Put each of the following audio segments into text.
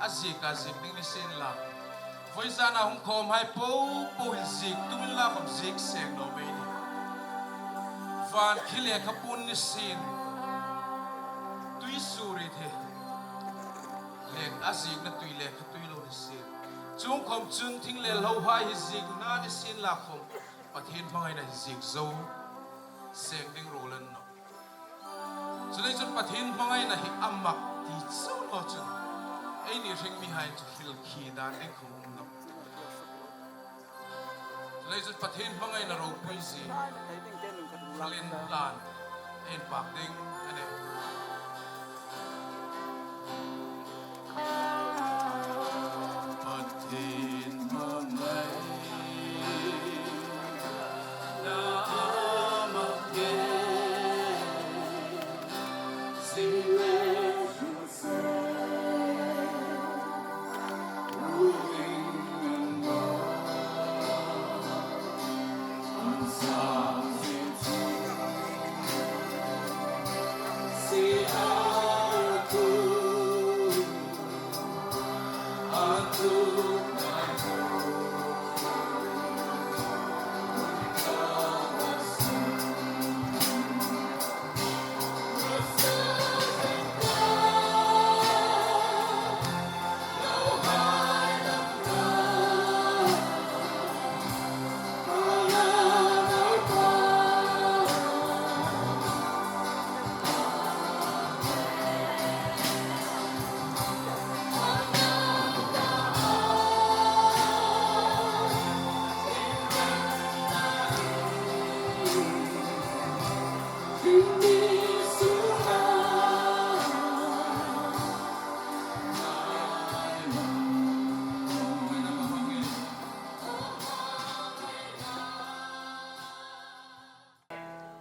A zik a zik ding ni sin la. Voi zan ah hung khawm hai po po hin zik tum in lak om zik seng lo mei ni. Van khi le kha pun ni sin. Tui suri the lek a zik na tui le kha tui lo ni sin. Chung khom chun thing le hlo hai hi zik na ni sin la khom Pathian hmangaih na hi zik zo seng ding ro lan no. Culeicun Pathian hmangaihnak hi a mak ti cio lo cun ei nih hringmi hai cu hril khi dan ding kho um lo. Culeicun Pathian hmangaihnak ropui zi hrilin lan ein pak ding ane. Pathian hmangaih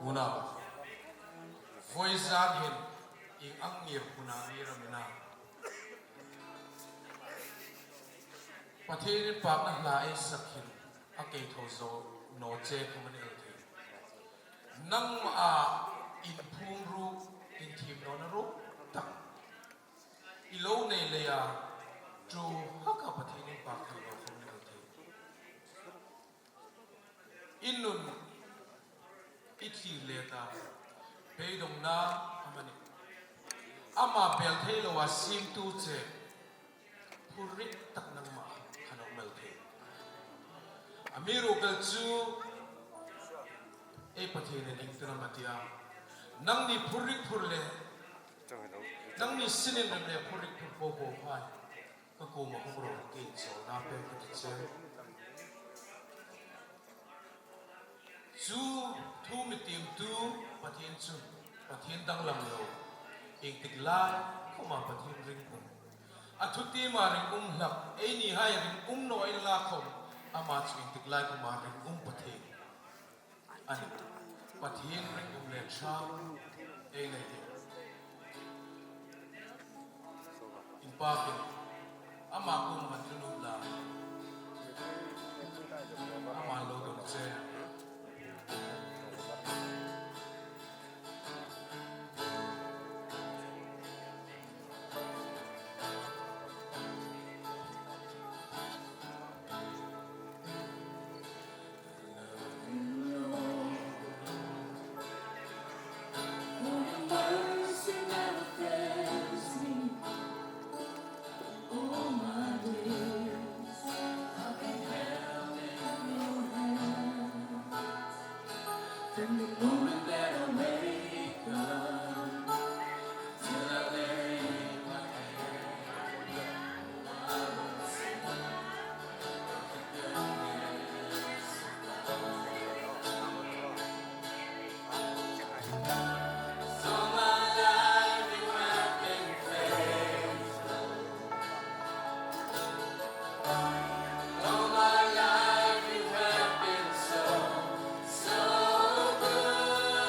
Unau, voi zan hin ing ang ngir huna ngira mina. Pathian in pak na hla ei sak hin a kei tho zo no che khamani el thei. Nangmah ah in phum ru, in thim nawn a ru tak. I lo nei lei ah tu haka Pathian in pak thei lo khom ni el thei. In nun i thlir let a beidawngnak a hman i amah bel thei lo ah simtu che phurrit tak nangmah khan a um el thei. A mi rukal cu ei Pathian in ing a tia nang nih phurrit phur le nang nih sinin rem le phurrit phur po po phai ka kum a hung ro ke chaw na pe ka ti che. Cu thu mitimtu Pathian cu Pathian danglam lo, engtik lai khom ah Pathian ring um. A thuti ma ring um hlak, ei ni hai ring um no in la khom, ama cu engtik lai khom ah ring um Pathian. Ani Pathian ring um le tha ei nei hi. In pa kin ama kum han tunu la ama lo dong che. From the moment that I wake up till I lay my head, I will sing of the goodness of God. All my life you have been faithful. All my life you have been so, so good.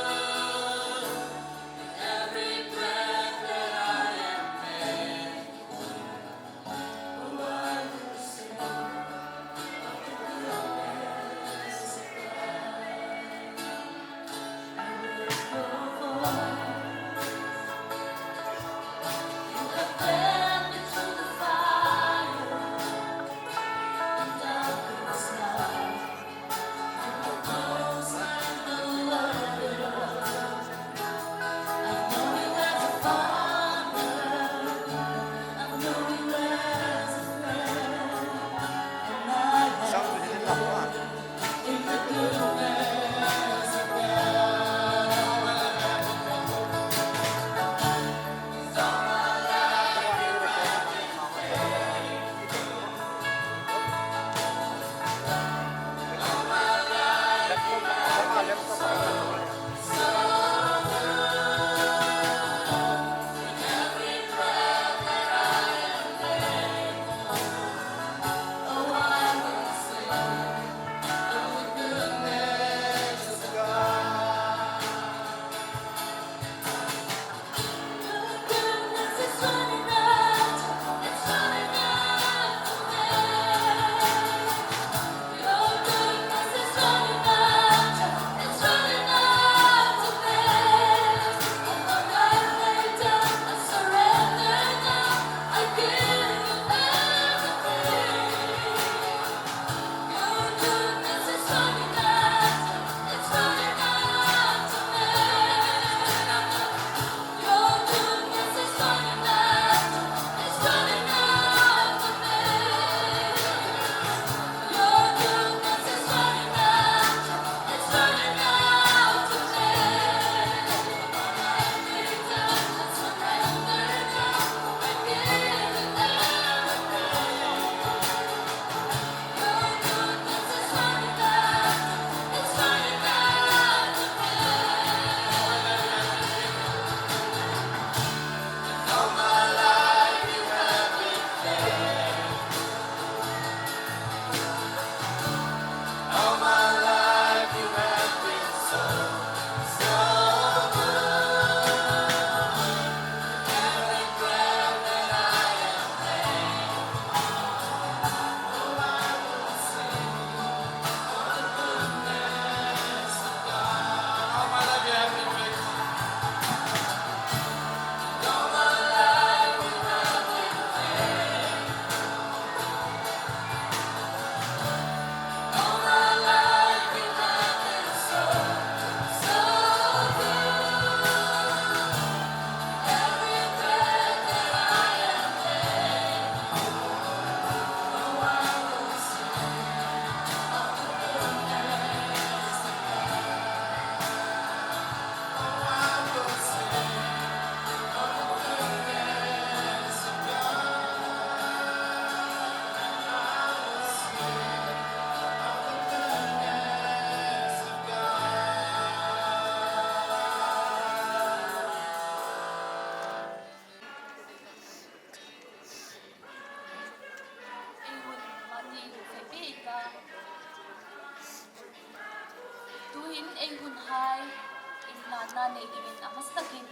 Inhlanna nei dingin a hmasa takin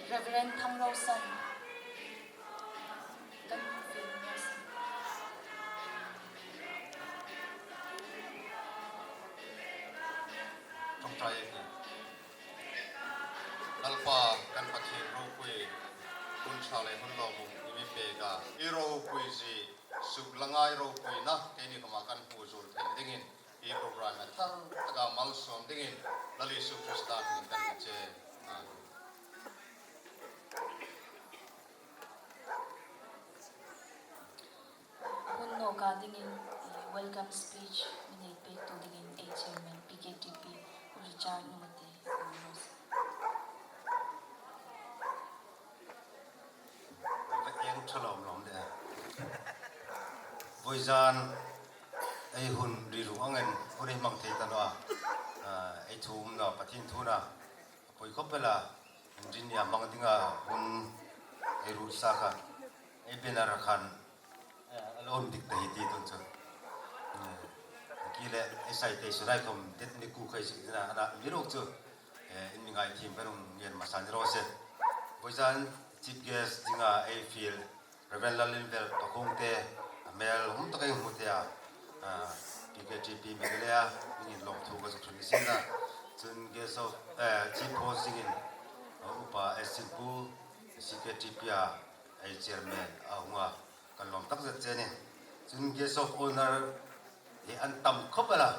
Reverend Thangrosan kan hmu ve ni a sin. Tawngtai a ni. Lalpa kan Pathian ropui hun tha leh hun lawmawm i mi pek a. I ropui zi suk la ngai ropuina keini kawmah kan hmuh zul theih dingin I programme a thar taka malsawm dingin Lal Isu Krista hmingin kan hmu che. Amen. Hun nawka dingin welcome speech mi nei pek tu dingin A Chairman PKTP U Richard Nungate an rawh si. Va eng tha lawm lawm deh a. Vawi zan ei hun rilru angin hun hi hmang thei ta lo a, ei thu um lo Pathian thu na a pawi khawp vel a, engineer hmang dinga hun ei ruh sa kha ei banner ah khan a lo awm dik ta hi ti tun chu ki leh ei sai te sunai khawm det ni ku kha i zik dina ana mi ruk chu in mi ngai thim kan um ngen masa ni rawh se. Vawi zan chief guest dinga ei feel Rev. Lalinvel Pakhung te a hmel hum taka in hmu thei a, PKTP Meghalaya mingin lawmthu ka zuk thin sin a, chun Guest of Chief Host zingin Upa S Simpu CKTP a ei Chairman a hung a, kan lawm tak zet che a ni. Chun Guest of Honour hi an tam khawp a la,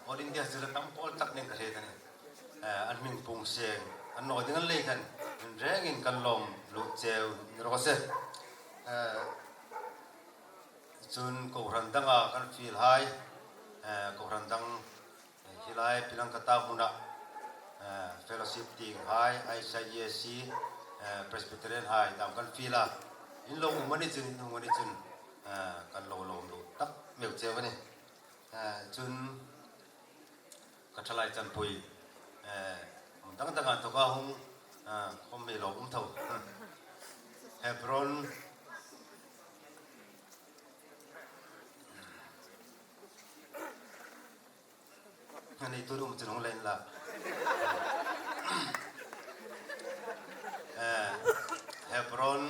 All India zir a tam pawl tak nen ka hret a ni. An hming pung seng an nawi ding an lei khan min rengin kan lawm luh cheu ni rawh se. Chun Kohhran danga kan feel hai, Kohhran dang hilai Pilangkata hmuna Fellowship ting hai, ICIAC, Presbyterian hai dang kan feel a, in lo um a ni chun, in um a ni chun kan lo lawm luh tak meuh cheu a ni. Chun Ka thalai chanpui hmun dang dangah thawk a hung khawmmi lawm um tho. Hebron Ani tun um cun hung len la. Hebron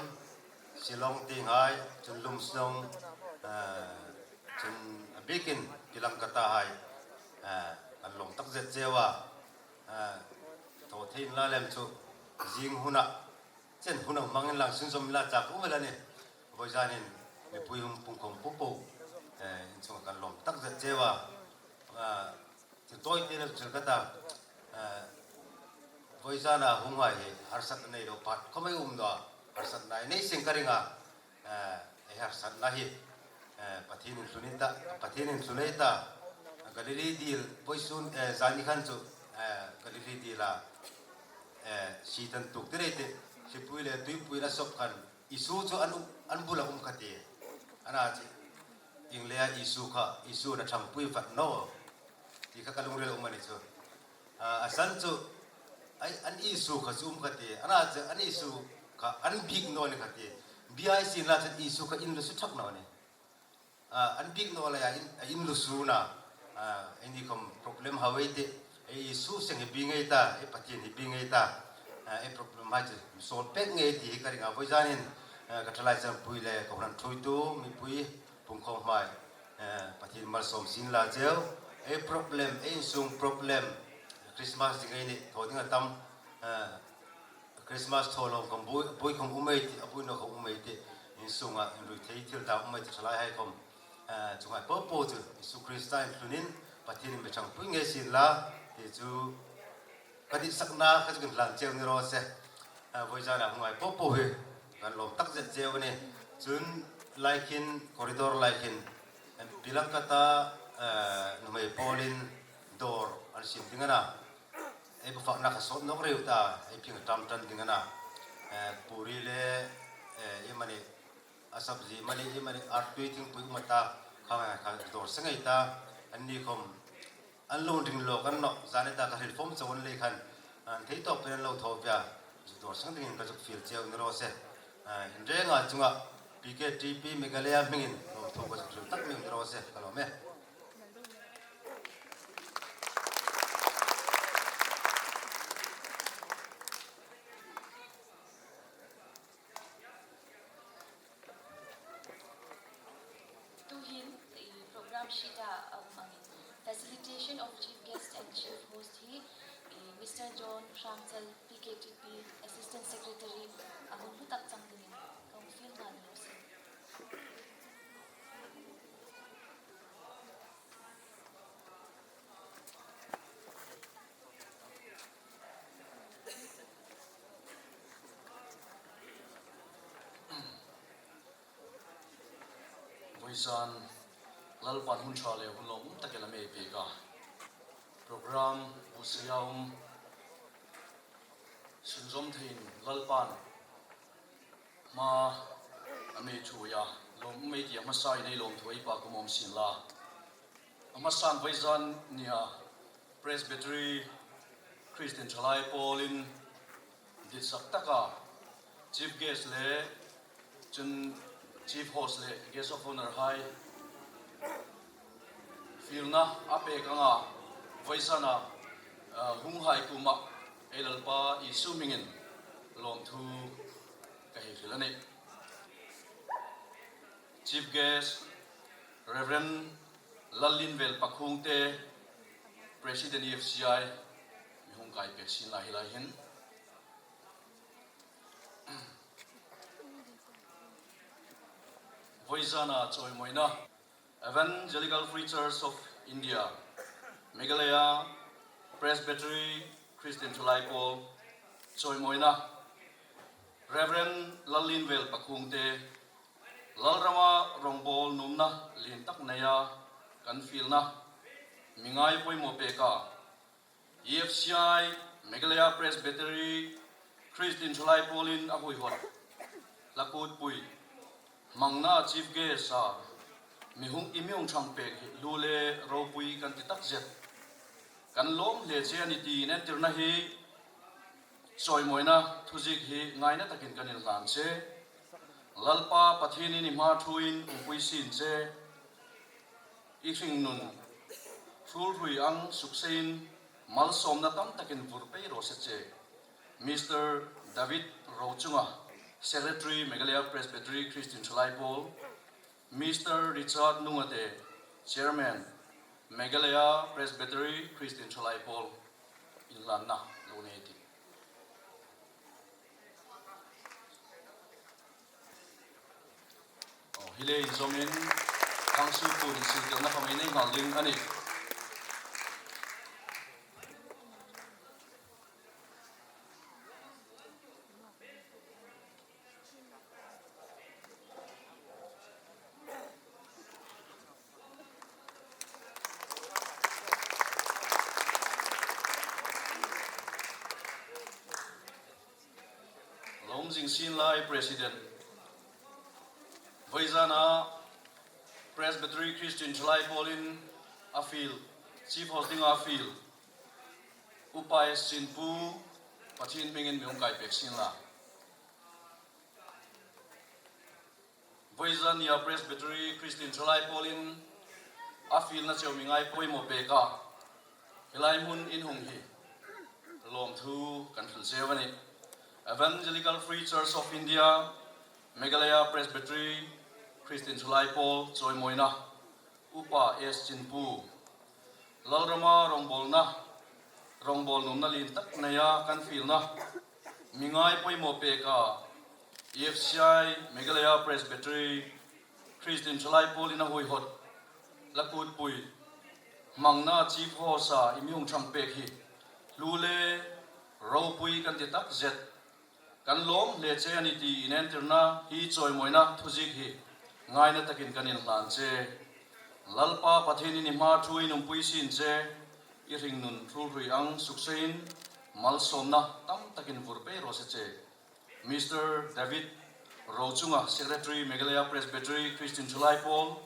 Shillong ti ngai cun Lumsnong cun a bikin Tilangkata hai Kan lawm tak zet cheu a, thaw thei in la lem chu zing hunah chen hun ang hmang in lang sunzawm ila chak um ila ni. Vawi zanin mipui hum pungkhawm pu pu inchungah kan lawm tak zet cheu a, thil tawi te deuh thil khat a, vawi zana hunghai hi harsat a nei lo phat khawp mai um lo a, harsat nai nei sing ka ring a, He harsatna hi Pathian in hlun ta, Pathian in hlun ta. Galili dil poisun zani khan chu Galili dila si tan tuk te te hlipui le tuipui la sop khan Isu chu an an bula um khati ana chi inglea Isu kha Isu na thangpui vat no ti kha kalungrel um ani chu a san chu ai an Isu kha chu um kha ti ana chu an Isu kha an bik no ni kha ti BIC la chan Isu kha in lu su thak no ni an bik no la ya in in lu su na ini kom problem hawai te e Isu seng hi bi ngei ta e Pathian hi bi ngei ta e problem hai chu sol pek ngei ti hi ka ringa voi zanin ka thalai chan pui le ko ran thui tu mi pui pungkhong mai Pathian malsawm sin la cheu e problem e insung problem Christmas ding ei ni tho ding atam Christmas tho lom khom bui bui khom umei ti abui no khom umei ti insung a in rui thei thil da umei ti thalai hai khom chungai po po chu Isu Krista in hlunin Pathian in bechang pui nge sin la ti chu ka di sakna ka chu kan hlan cheu ni ro se voi zan a hungai po po hi kan lawm tak zet cheu ani chun laikhin corridor laikhin Pilangkata numei pawlin dawr an siam ding ana ei bafakna kha sawt nok reu ta ei phing tam tan ding ana puri le i mani a sabzi mani i mani artui thingpui umata kha kha dawr sengei ta an ni khom an lo ring lo kan no zan ta ka hril fom chawon lei khan an thei tawk pen an lo tho via zu dawr sang dingin ka zuk feel cheu ni ro se in renga chunga PKTP Meghalaya hmingin lawm thu ka zuk hril tak mi ni ro se ka lawm e. sheet ah a awm angin Facilitation of Chief Guest and Chief Host hi Mister John Hrangchal, PKTP Assistant Secretary a hun hlu tak chang dingin ka hmu feel nghal ni rawh se. Vawisan Lalpan hun tha leh hun lawmawm takin a mei pek a, program buhsaia awm sunzawm theiin Lalpan hma a mei thui a, lawmawm ei tih a hmasa in ei lawm thu ei pah kum awm sin la. A hmasan vawisan nia Presbytery Christian thalai pawlin Ditsak taka Chief Guest leh chun Chief Host leh Guest of Honour hai filna a pek anga vawisana hunghai kumah ei Lalpa Isu hmingin lawmthu ka hei hrilh a ni. Chief Guest Rev. Lallinvel Pakhungte, President EFCI, Mi hung kai pek sin lai helai hin. Vawi-zana chawimawina Evangelical Free Church of India, Meghalaya Presbytery Christian Thalai Pawl chawimawina Rev. Lallinvel Pakhungte Lalrama rawngbâwl numna lian tak neia kan filna mi ngai pawimawh peka EFCI Meghalaya Presbytery Christian Thalai Pawlin a huihawt Hlakutpui hmangna Chief Guest a mihung i mihung thang pek hi lu le ropui kan ti tak zet. Kan lawm hle che a ni tiin entirna hi chawimawina thuzik hi ngaina takin kan inhlan che. Lalpa Pathianin i hma thuin umpui sin che. I hringnun hrulhrui ang sukseiin malsawmna tam takin vur pei rawh se che. Mister David Rochunga, Secretary, Meghalaya Presbytery Christian Thalai Pawl, Mister Richard Nungate, Chairman, Meghalaya Presbytery Christian Thalai Pawl inlanna lo nei tih. Aw, hi le inzawmin Council tur insiltelna kha mai nei nghal ding a ni. Lawmzing Sin Lai President Vaizan ah Presbytery Christian Thalai Pawl in a fil Chief Host ding ah a fil Upa S. Chin Pu Pathian hming in mi hung kai pek sin la. Vaizan nia Presbytery Christian Thalai Pawl in a fil na cheu mi ngai pawimawh pek a helai hmun in hung hi lawmthu kan hrilh cheu a ni. Evangelical Free Church of India, Meghalaya Presbytery Christian Thalai Pawl chawimawina Upa S. Chinpu Lalrama rawngbawlna rawngbâwl numna lin tak neia kan filna mi ngai pawimawh peka EFCI Meghalaya Presbytery Christian Thalai Pawlin a huihawt Lakutpui hmangna Chief Host-a i mihung thang pek hi hlu le ropui kan ti tak zet. Kan lawm hle che a ni tih inentirna hi chawimawina thuzik hi ngaina takin kan inhlan che. Lalpa Pathianin i hma thu in umpui sin che, i hringnun hrulhrui ang sukseiin malsawmna tam takin vur pei rawh se che. Mister David Rochunga, Secretary, Meghalaya Presbytery Christian Thalai Pawl,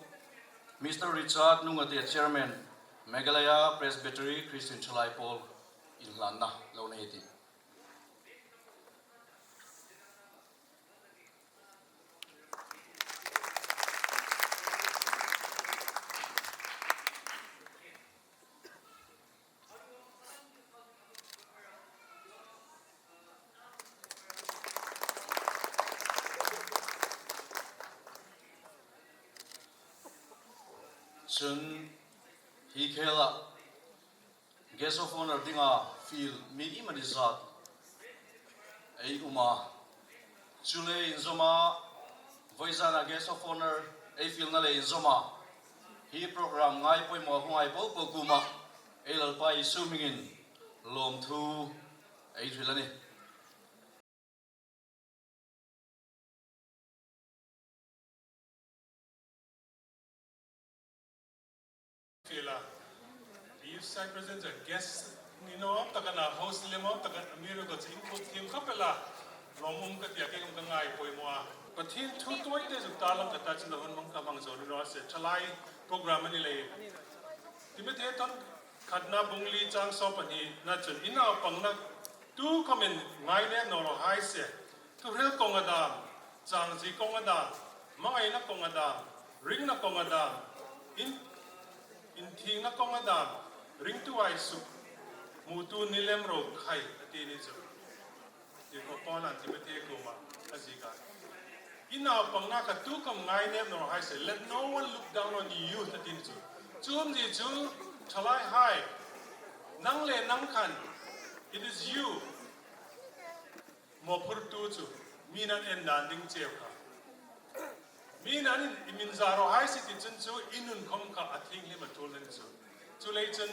Mister Richard Nungate, Chairman, Meghalaya Presbytery Christian Thalai Pawl inhlanna lo nei tih. Chun hi khela guest of honor dinga feel mi imani zat ei uma chule inzoma voizana guest of honor ei feel na le inzoma hi program ngai pawimawh hungai po po kuma ei lalpa Isu hmingin lawmthu ei hril a ni. Fela, Eastside President chuan guest ni nawm tak a na, host lem awm tak a miracle chu input thiam khawp ela lawmawm ka ti a, kei ka ngai pawimawh a. Pathian thu tuai te zuk ta lang ka ta chu la hun mang ka hmang zo ni rawh a se, thalai program a ni lei. Timothy tawn khatna bungli chang 12 na chun i naupangna tu khawmin ngai nen nawr aw hai se, thuhril kawng a dam, changzi kawng a dam, hmangaihna kawng a dam, ringna kawng a dam, in inthingna kawng a dam, ringtu ai suk hmutu nilem ro khai a ti ni chu. Tirhkoh Paula'n Timothy kumah a zik a, I naupangna kha tu kam ngai nem nawr hai se, let no one look down on you a ti ni chu. Chum ni chu thalai hai, nang leh nang khan, it is you, mawhphurtu chu mi nan en dan ding cheu kha. Mi nan in i min za rawh hai si ti cun chu i nun khom kha a thinghlim a tul na ni chu. Cu lei cun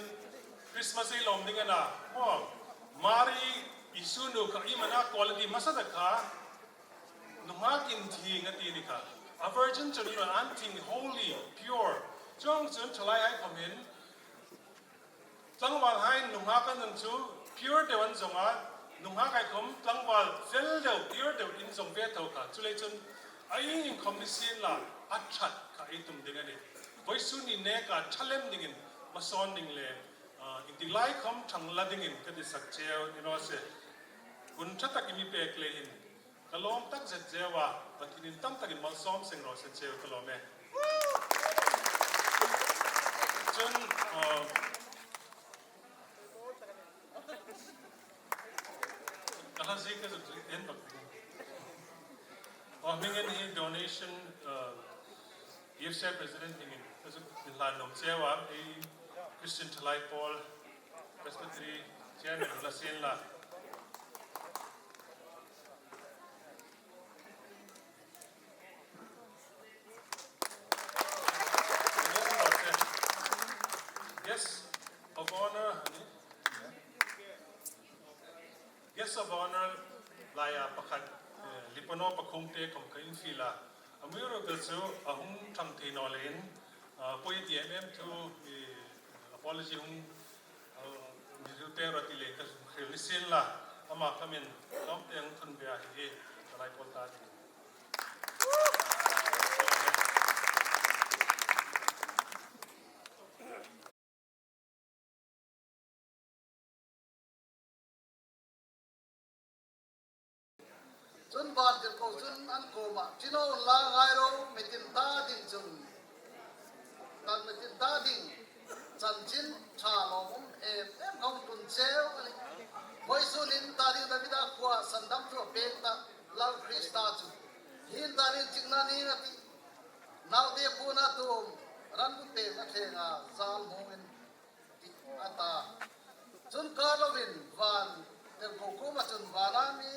Christmas ei lawm ding ana maw Mari Isu nu kha i mana quality hmasa tak kha nungak in thing a ti ni kha. A virgin cun i an thing holy pure cuang cun thalai hai khom in tlangval hai nungak an nun cu pure deuh an zong ah nungak ai khom tlangval fel deuh pure deuh in zong ve tho kha. Cu lei cun a ing in khom ni sin la a that kha ei tum ding ani. Voi sun i nek ah thalem ding in hmasawn ding le inti lai khom thang la ding in ka ti sak cheu ni rawh se. Hun tha tak i mi pek le in ka lawm tak zet zeu a, Pathian in tam tak in malsawm seng rawh se cheu ka lawm e. Cun ka hla zik ka zuk en bak ding. Hming in hi donation EFCI President ding in ka zuk in hlan lawm cheu a, ei Christian Thalai Pawl Presbytery Chairman la sen la. Guest of honor ani. Guest of honor laya pakhat Lipono pakhum te kom ka in feel a. A miracle chu a hung thang thei no len poi ti em em thu apology hung mi ru te ro ti le ka khil ni sin la ama kamin tom te ang thun bia hi talai pol ta ding. Cun vantirhkoh cun an kawm ah ṭinawn la ngai ro mitin ta ding cun kan mitin ta ding chanchin ṭha lawmawm em em kho tun ceu a ni. Voisun in ta ding David ah khua sandam cu a pek ta Lal Krista cu hin ta ding cikna ning a ti. Naute phun ah tum ran bu pek a thleng ah zal hmung in a ta. Cun kar loin van terko kum ahcun van ah mi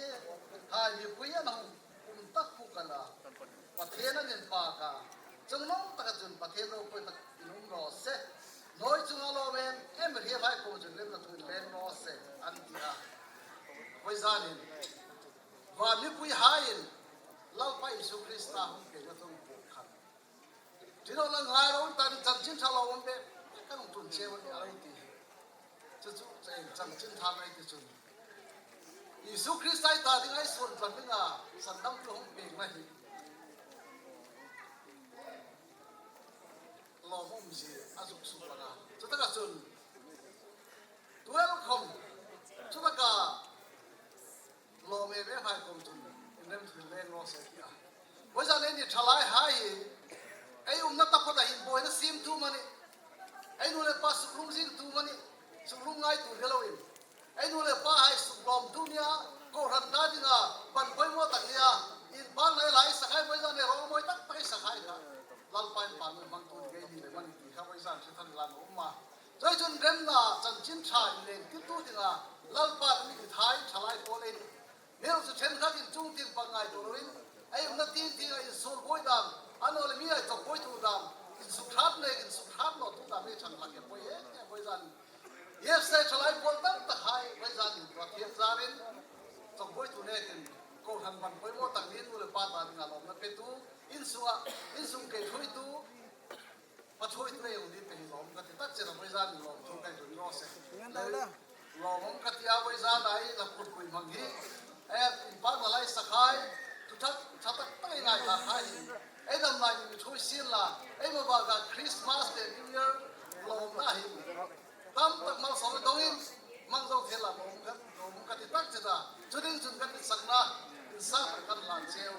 hai mipui an hung um tak hu kal ah Pathian an in pa ka cungnung tak ahcun Pathian ropui tak in um rawh seh. Nawi cungah lawm em em riam hai kum cun lem na thun leng rawh seh an ti a. Voi zan in van mipui hai in Lalpa Jesuh Krista hung pe na tung puk khan. Tino la ngai ro tan chanchin tha lo om be kan ung tun cheu ani alo ti hi. Chu chu eng chanchin tha mai ti chun. Isu Krista ta ding ai sun tlan ding a sandam tu hung pek na hi. Lawm um zi a zuk su langa. Chu taka chun 12 khom chu taka lawm em em hai kom chun in rem thil leng ro se ti a. Voi zan ni thalai hai hi ei um na takot a hin boi na sim tu mani ei nu le pa suk rum zing tu mani suk rum ngai tu helo in ei nu le pa hai suk lom tu nia ko ran ta dinga ban poi mo tak nia in pa lai lai sakai voi zan ne ro moi tak tak sakai kha lal pain pa nu mang tu ni ni le man ti kha voi. tha in leng tir tu dinga Lalpa mi thai thalai pawl ei ni. Mel chu thenkhat in chung tin pangngai tur loin ei umna tin tin a insul bawi dan, a naw le mi ai chawk bawi tur dan, insuk hrat nek insuk hrat lo tu dan hi than lak e pawi em em vawi zan in Yefse thalai pawl tam tak hai vawi zan in tuah thiam zar in chawk bawi tu nek in kohhran ban pawimawh tak niin nu le pa ta ding ah lawmna pe tu insung ah insung kei thui tu Pathawi tu ei ni peng lawm ka ti tak che vawi zan in lawm thu ka in rawh se. Lawmawm ka ti a vawi zan ai la kut pui hmang hi e in pa na lai sakhai tu that tha tak tak in ngai thla khai hi ei dam lai mi thui sin la ei ma ba ka Christmas le New Year lawm na hi tam tak mal sawm dong in mang zo thel la lawm ka lawm ka ti tak che ta chutin chun kan sak na in sa kan lan cheu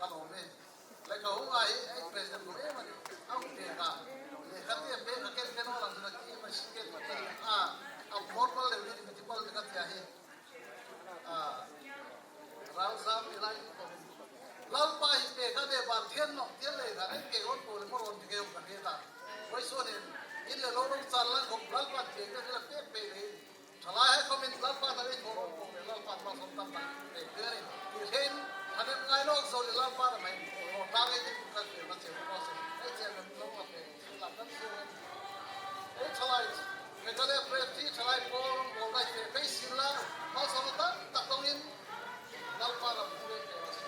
ka lawm e. Lehkha hunga hi ei president lo em a ni. A hun pek a, lehkha te pek a ken ken awl ang chuan a ki em a si ken ken a, a formal deuh hi municipal te ka tia hi a ralzam ti lai in awm. Lalpa hi pek a ne van thian nawk tial lehkha nei pek rawn pawl emaw rawn ti ngei awm ka hre ta. Hawi chuan in in leh lo rawng char lan khawp Lalpa'n pek te thil a pek peih leh in Thalai hai khawmin Lalpa ta ei thaw rawn pawh leh Lalpa malsawm tam tak nei hle a ni. Tih hrein thanem ngai lawk zo leh Lalpa ram in rawh tlang ei ding kan hmelma cheu pawh a si. Hei chairman lo a pe thil lam kan chhungin ei thalai Meghalaya Presby thalai pawl rawngbawlna hi feh phei sil la malsawmna tam tak dawngin Lalpa ram hu reng reng a si.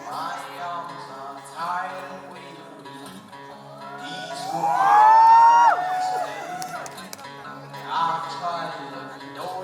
My arms are tired and weary. These wounded I've tried every door.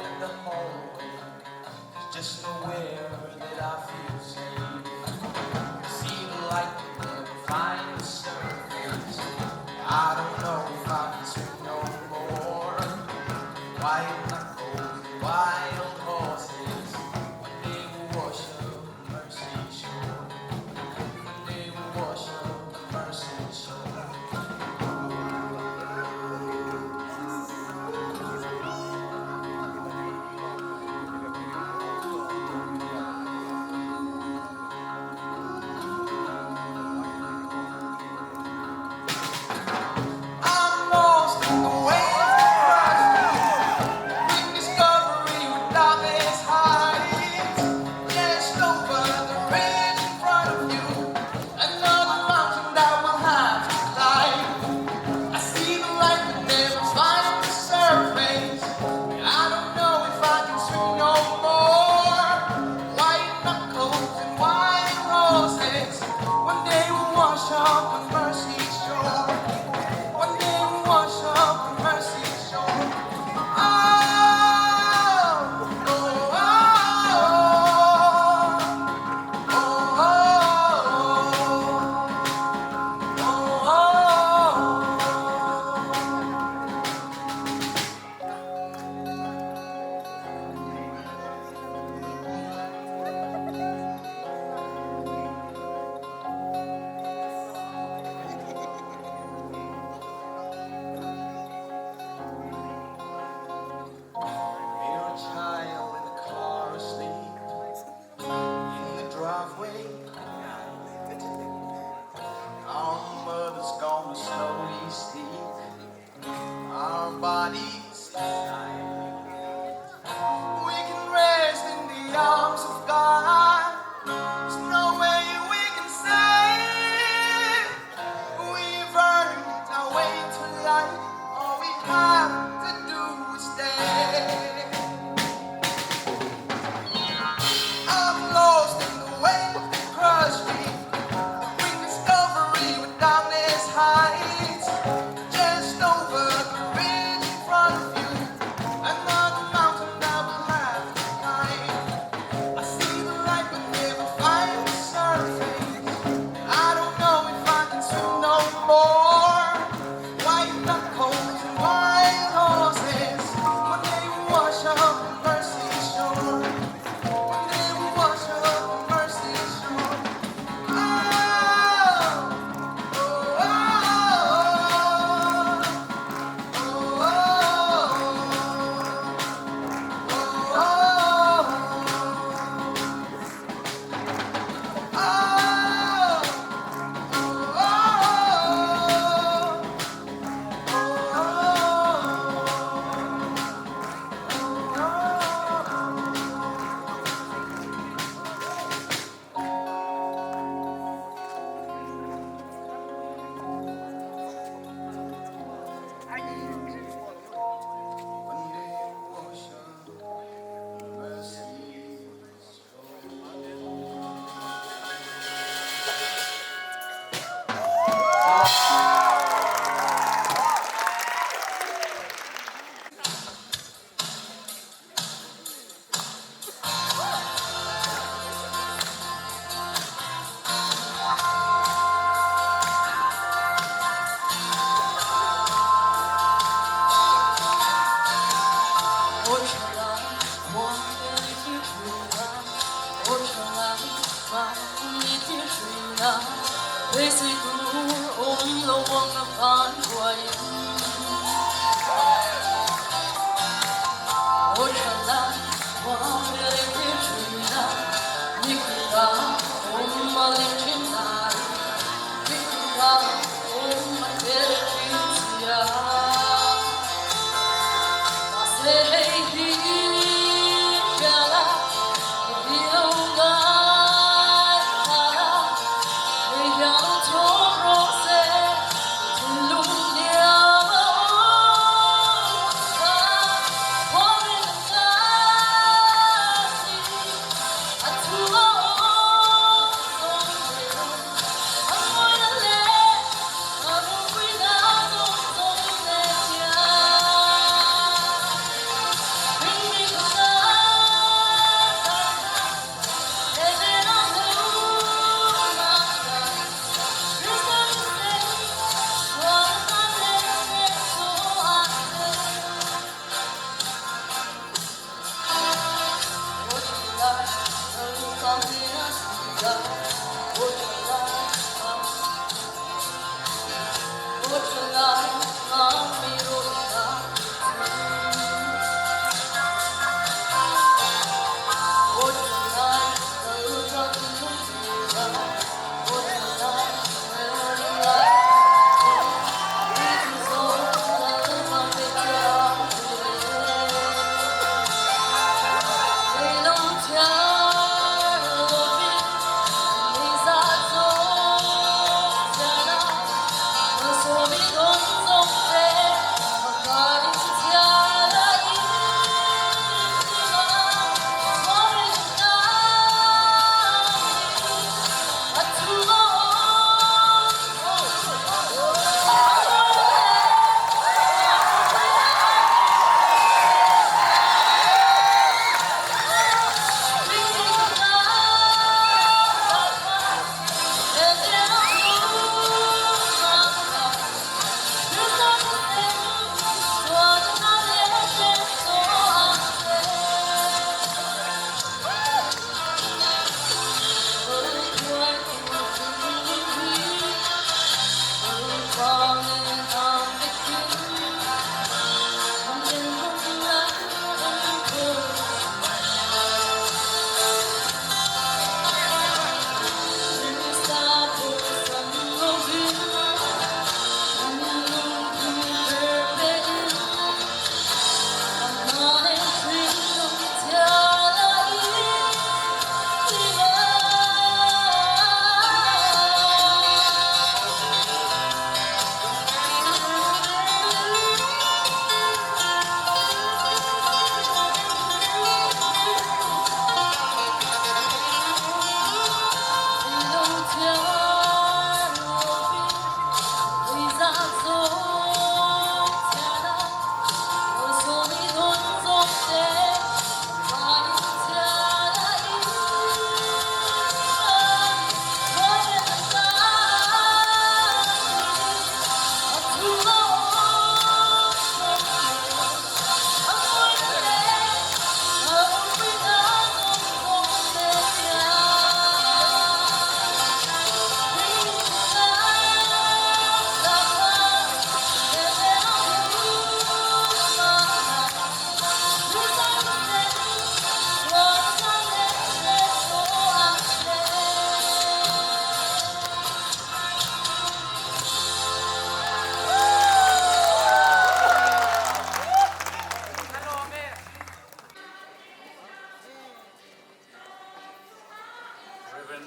Rev.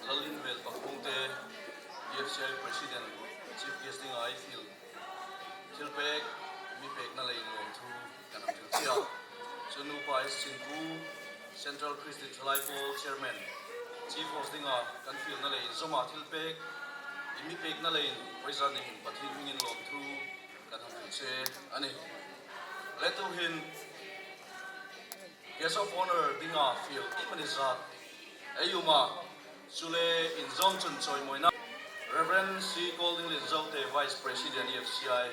Lalinvel Pakpungte, EFCI President, Chief Guest ding ai thil thilpek mi pekna lei nuam thu kan ang thil chiah. Chu nupa S. Chinpu, Central Christian Thalai Pawl Chairman, Chief Host dinga kan filna lei inzawma thilpek i mi pekna leiin pawisa neihin Pathin hmingin lawmthu kan han hrilh che a ni. Letuhin Guest of Honor dinga fil em a ni zat. Eiuma chule inzawm chun chawimawina Rev. C. Golding Linzote Vice President EFCI.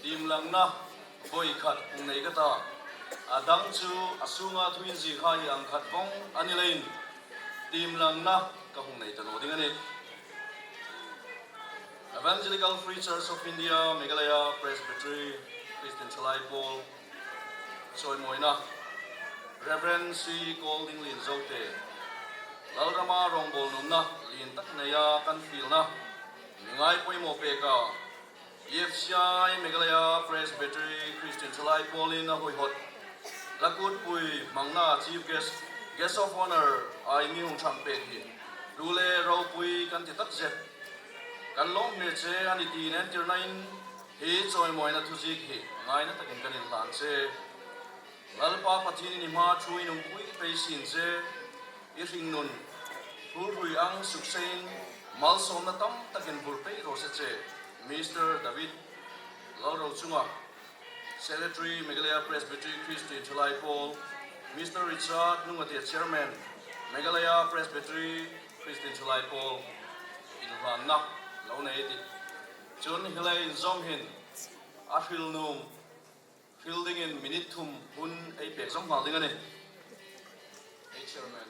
Dim langna vawi khat hung nei ka ta. A dang chu a sunga thuin zi kha hi ang khat vawng a ni lein dim langna ka hung nei ta lo ding a ni. Evangelical Free Church of India Meghalaya Presbytery Christian Thalai Pawl Chawimawina Rev. C. Golding Lin Zote Lalrama rawngbâwl nunna lin tak neia kan filna mi ngai pawimawh peka EFCI Meghalaya Presbytery Christian Thalai Pawlin a hawihawt Lakutpui hmangna Chief Guest, Guest of Honour, a i mi hung thang pek hi hlu le ropui kan ti tak zet. Kan lawm hme che a ni tiin entirna in hi chawimawina thuzik hi ngaina takin kan inhlan che. Lalpa Pathian in i hma thu in umpui pei sin che, i hringnun phulrui ang suksein malsawmna tam takin vur pei rawh se che, Mister David Lalrochunga, Secretary, Meghalaya Presbytery Christian Thalai Pawl, Mister Richard Nungatia Chairman, Meghalaya Presbytery Christian Thalai Pawl, inhlanna. lo nei ti. Chun hilai inzawm hin a hril num hril dingin minute thum hun ei pek zawm nghal ding a ni. Ei Chairman.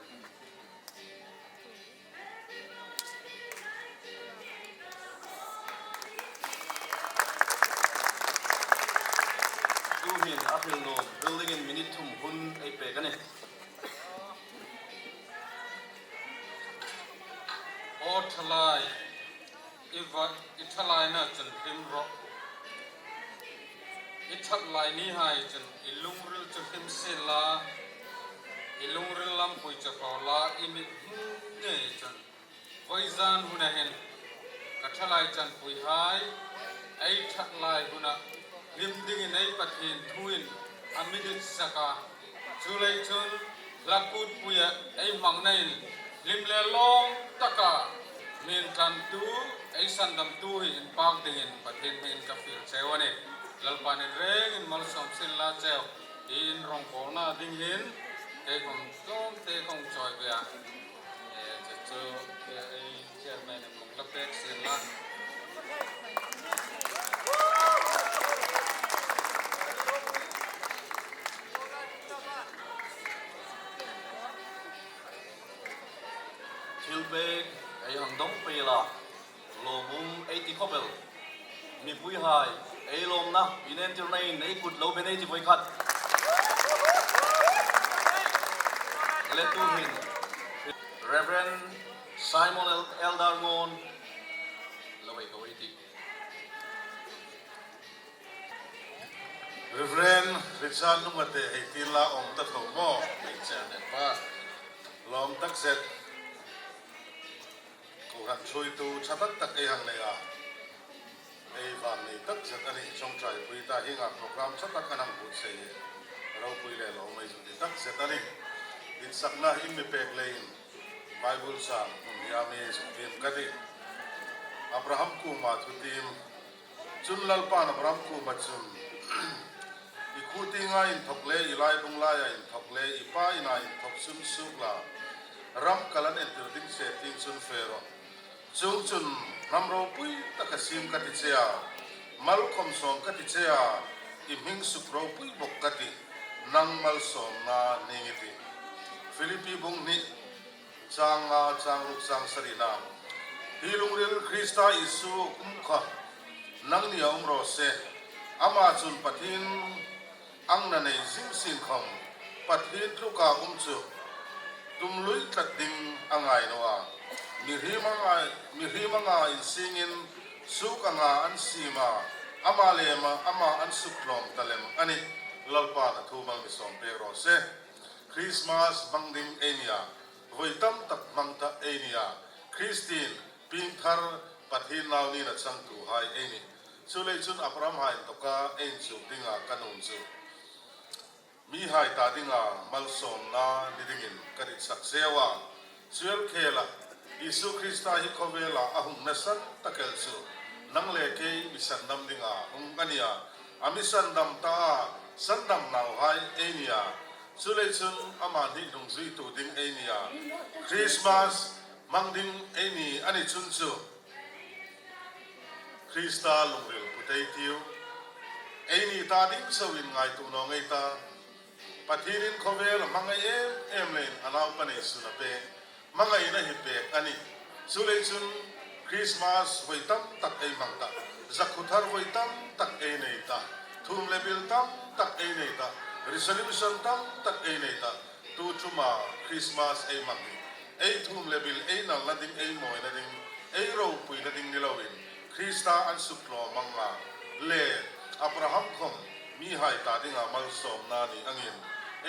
Tu hin a hril num hril dingin minute thum hun ei pek a ni. Aw thalai, i va i thalai na cun hlim rawh. I that lai ni hai cun i lungril cu hlim sin la, i lungril lampui cu hro la, i mit hmu ngei cun voi zan hun ah hin ka thalai can pui hai, ei that lai hun ah hlim ding in ei Pathin thu in a midit sak a, Cu lei cun hlakut pui ah ei hmang na in hlim le lawm tak ah min tlantu ei sandamtu hi in pak ding in Pathian hming in ka fir cheu a ni. Lalpa nih reng in malsawm sin la cheu hi in rawngbawlnak ding hin kei kom tlawmte ka ung cawi ve ah cucu ei chairman in mung la pek sin la. Thil pek ei hang dong pe la lawmum ei ti khawpel mipui hai ei lawmna inentirna in ei kut lo ben ei ti voi khat letu hin Reverend Simon Eldar Ngon lo ei ko ei ti. Rev. Richard Lungate hei ti la awm ta tho maw? Hei chairman pa lawm tak zet. Kohhran hruaitu tha tak tak ei hang nei a, ei vang nei tak zet a nih. Chawngṭaipui ta hi ngah program tha tak an hang but sei hi ropui leh lo mai zu ti tak zet a ni. Insakna in mi pek leiin Bible chang hmun hiami zuk tim ka ti. Abraham kuma thu tim. Cun Lalpa'n Abraham kuma cun, I khuti nga in thawk le i laibung laiah in thawk le i pa innah in thawk cun suk la, ram kal an entir ding che ting cun fe rawh. Chung cun hnam ropui tak a sim ka ti che a, malkhawmsawm ka ti che a, i hming suk ropui bawk ka ti, nang malsawmna ning i ti. Filipi bung hnih. Chang nga, chang ruk, chang sarihna. Hi lungril Krista Isu kum kha nang nih a um rawh seh. Amah cun Pathin ang na nei zing sin khom. Pathin tluk ah um cu tum luih tlat ding a ngai lo a. Mihrim a ngai, mihrim a nga in sing in suk a nga an sim a, amah le mah amah an suk tlawm ta lem a ni. Lalpa na thu mal mi sawm pek rawh seh. Christmas hmang ding ei nia, voi tam tak hmang ta ei nia, Christine, pingthar, Pathin nau ni na changtu hai ei ni. Cu lei cun Abraham hain tawka ein cuk dingah kan um cu. Mi hai ta dingah malsawmna ni dingin kan i chak zeu a. Cuel khel ah Jesuh Krista hi khawvel ah a hung nasat takel cu nang le kei mi sandam dingah hung a nia. A mi sandam ta ah sandam nau hai ei nia. Culei cun amah nih hnungzuitu ding ei nia. Christmas hmang ding ei ni an i chun cu Krista lungril putei tiu ei ni ta ding so in ngaitu naw ngei ta. Pathian in khawvel a hmangaih em em lein a naupa nei sun a pek. Hmangaihna hi pek a ni. Cu lei cun Christmas voi tam tak ei hmang ta, zakhu thar voi tam tak ei nei ta, thum le bil tam tak ei nei ta, resolution tam tak ei nei ta, tu tum ah Christmas ei hmang hi ei thum le bil ei nal na ding, ei mawi na ding, ei ropui na ding ni loin Krista an suk tlawm ang nga le Abraham khom mi hai ta dingah malsawmna nih angin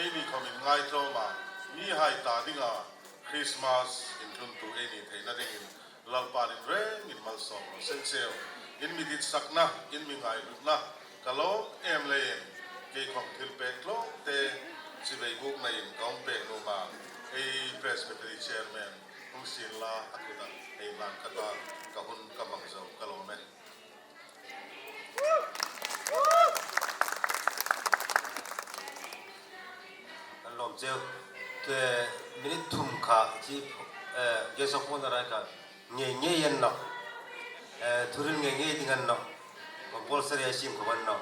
ei ni khom in ngaitlawm ah mi hai ta dingah Christmas in tluntu ei ni theihna dingin Lalpa nin reng in malsawm rawh seng cheu in mi dit sakna in mi ngaihlutna ka lawm em lein kei khom thil pek tlawm te chivei buk na in ka um pek nu ma ei Presbytery Chairman Hung sin la a kut ah hei hlan khat ah ka hun ka hmang zo ka lawm e. Kan lawm ceu. Ke minute thum kha chi guest of honor ai kha nge nge yan no. Thuril ngei ngei ding an no compulsory ai sim khom an no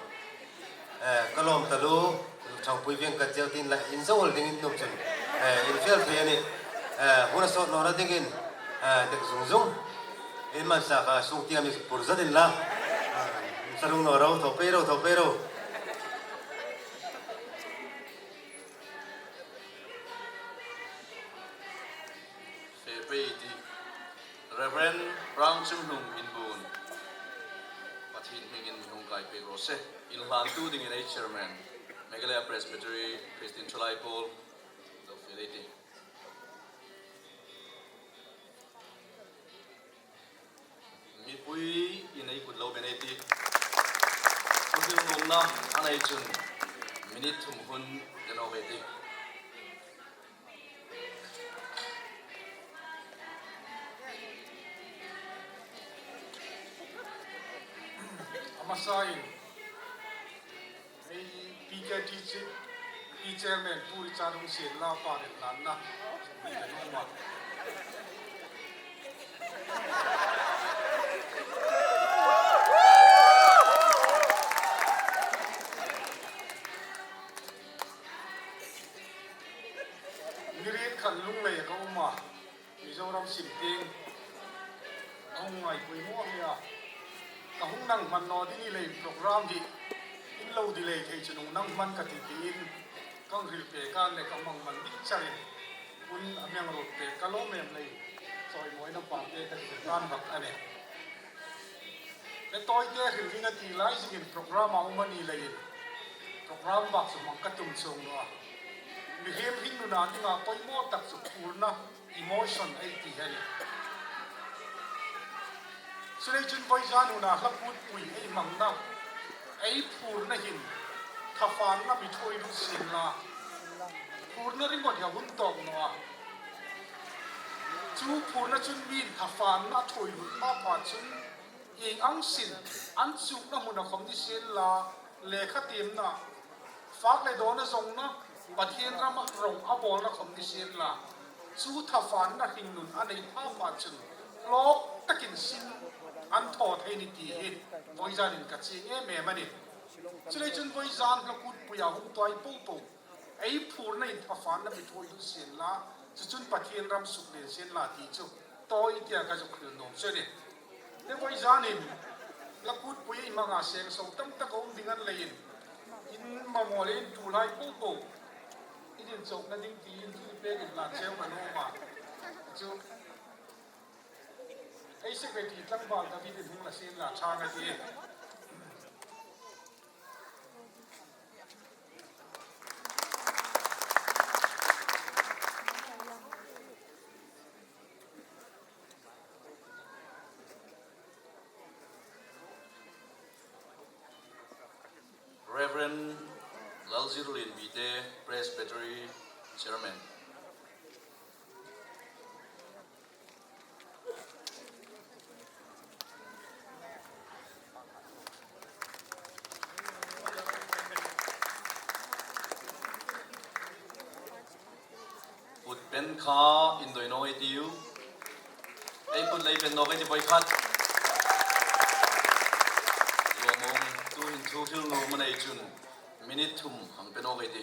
ka lawm ta lu thangpui veng ka cheu tin la in zo ol ding in tum chun in fel thei ani hun a sawt nawna ding in dek zung zung in man sa kha sung tia mi pur zat in la sarung no ro tho pe ro tho pe ro. Fe pe ti Rev. Rang Chung Hlung in bun Pathin hmingin mi hung kai pek rawh se. Inhlantu dingin ei Chairman, Meghalaya Presbytery Christian Thalai Pawl lo feel ei ti. Mipui in ei kut lo ben ei ti. Thu hil nuamna a nei chun minute thum hun kan awk ei ti. A hmasain hei PKT P Chairman Pu Richard Hung Sian La pa nen hlanna ni kan awm a. Mirin khan lunglei a ka awm a, Mizoram Simpeng a hung ngaipui maw ang nia. Ka hung nang hman naw ding i lei program hi in lo delay thei chu nung nang hman ka ti tiin ka nghrilh pe kan leh ka hmang man ding charin hun a hmeng rut pe ka lawm em lei chawimawina parte ka ti tan vak a ni. He tawite hrilhin a tih lai zingin program a awm a ni leiin program bak chu hmang ka tum chung lo a. Mihlim hring nunah dingah pawimawh tak chu phurna, emotion, a i ti hi a ni. Chulei chun vawiza nunah hla put pui ei hmangna, ei phurna hin thafanna mi thawi lut sin la, phurna ringawt hi a hun tawk nawh a. Chu phurna chun miin thafanna a thawi lut hma pha chun eng ang sin an chukna hmun a khawm ni sin la lehkha timna fak leh dawna zawngna Pathian rama rawng a bawlna khawm ni sin la chu thafanna hringnun a nei hma pha chun hlawk takin sin an thaw thei ni tih hi vawizanin ka ching em em a ni. Chulei chun vawizan hlakutpuia hung tuai po po Ei phurna in thafanna mi thawi duh sian la, cucun Pathian ram suk len sian la ti cu tawi tiah ka zuk hril nuam cu a ni. Te voi zan in lakutpui ei hmang ah sengso tam tak a um ding an lei in in mamawh le in ṭul lai popo in in cawk na ding ti in thil pek in hlan cio kan um ah cu ei secretary tlangval David in hung la sian la ṭha ka ti. Rev. Lalzirlin Vite, Presbytery Chairman. Kut pen kha in doi no ei tiu. Ei kut lei pen no kai ti voi khat. Luamong tu hin thu hil nu manei chun minute thum hang pe no kai ti.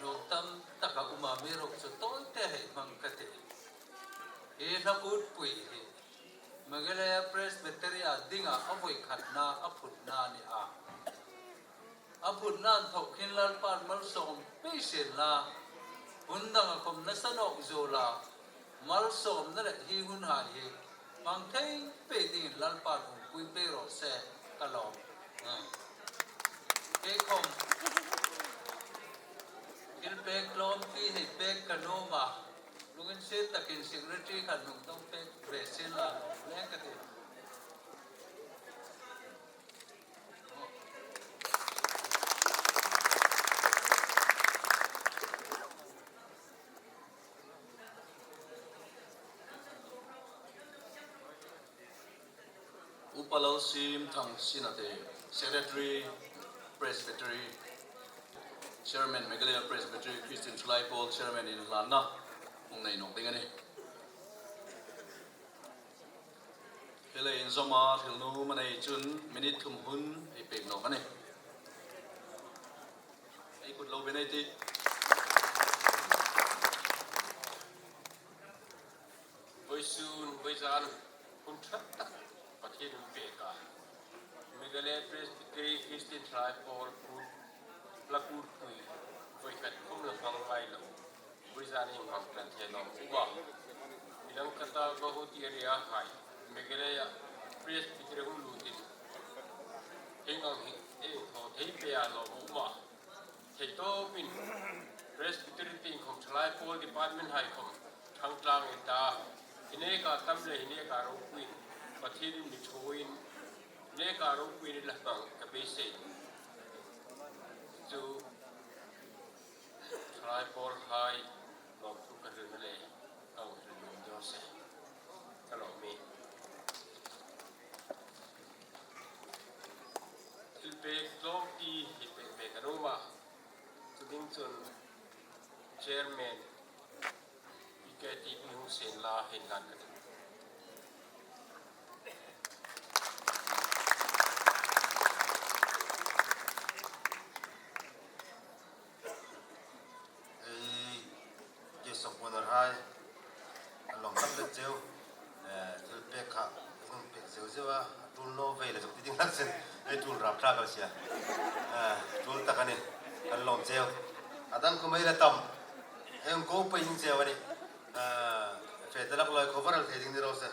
Lung tam tak a um a mi ruk chu tawi te hei hmang ka ti. Hi hlakutpui hi Meghalaya Presbytery ah dingah a vawikhatna a phutna a ni a. A phutna an thawk khin Lalpa'n malsawm pei sen la, hun dang a khawm nasa nawk zul a, malsawmna leh hi hun hai hi hmang thei pei dingin Lalpa'n awmpui pei rawh se ka lawm. Keikhawm thil pek tlawm ti hei pek ka num a, lungin sir takin secretary khan lung dawng pek ve sin la lawm leng ka ti. Upa Lalsim Thang Sinate, Secretary, Presbytery, Chairman Meghalaya Presbytery Christian Thalai Pawl Chairman in hlanna hung nei nawk ding a ni. Mile inzawma thilnu manei chun minute thum hun ei pek nawk a ni. Ei kut lo be nei tih. Vawisun, vawizan hun tha tak Pathian min pek a. Meghalaya Presbytery Christian Thalai Pawl Kut Hla Kutpui vawikhat khum la hmang ngai lo vawizan hi hmang tan thei lawm u a. Midang kata Guwahati area hai Meghalaya Presbytery hun lutin heng ang hi eng thaw thei pe a lawm u a. Theihtawpin Presbytery te inkhawm thalai pawl department haikhawm thangtlang in ta hineka tam leh hineka ropuiin Pathian in mi thuin hineka ropuiin in la hmang ka beisei chu thalai pawl hai lawmthu ka rilna leh ka awhrilh nuam dawn se ka lawm i. Thil pek tlawmpi hi pek ve kan um a, cuding cun Chairman PKTP Hung Sen La hein hlan ka duh. Ei Jesok Bonar hai an lawm tak zet cheu thil pek kha eng pek zeuh zeuh a a tul no vei le zawk ti ding hlak sin ei tul rap thlak a sia tul tak a ni kan lawm cheu a dang khu mai la tam heng ko pei ding cheu a ni fe te lak loi cover al thei ding ni ro se.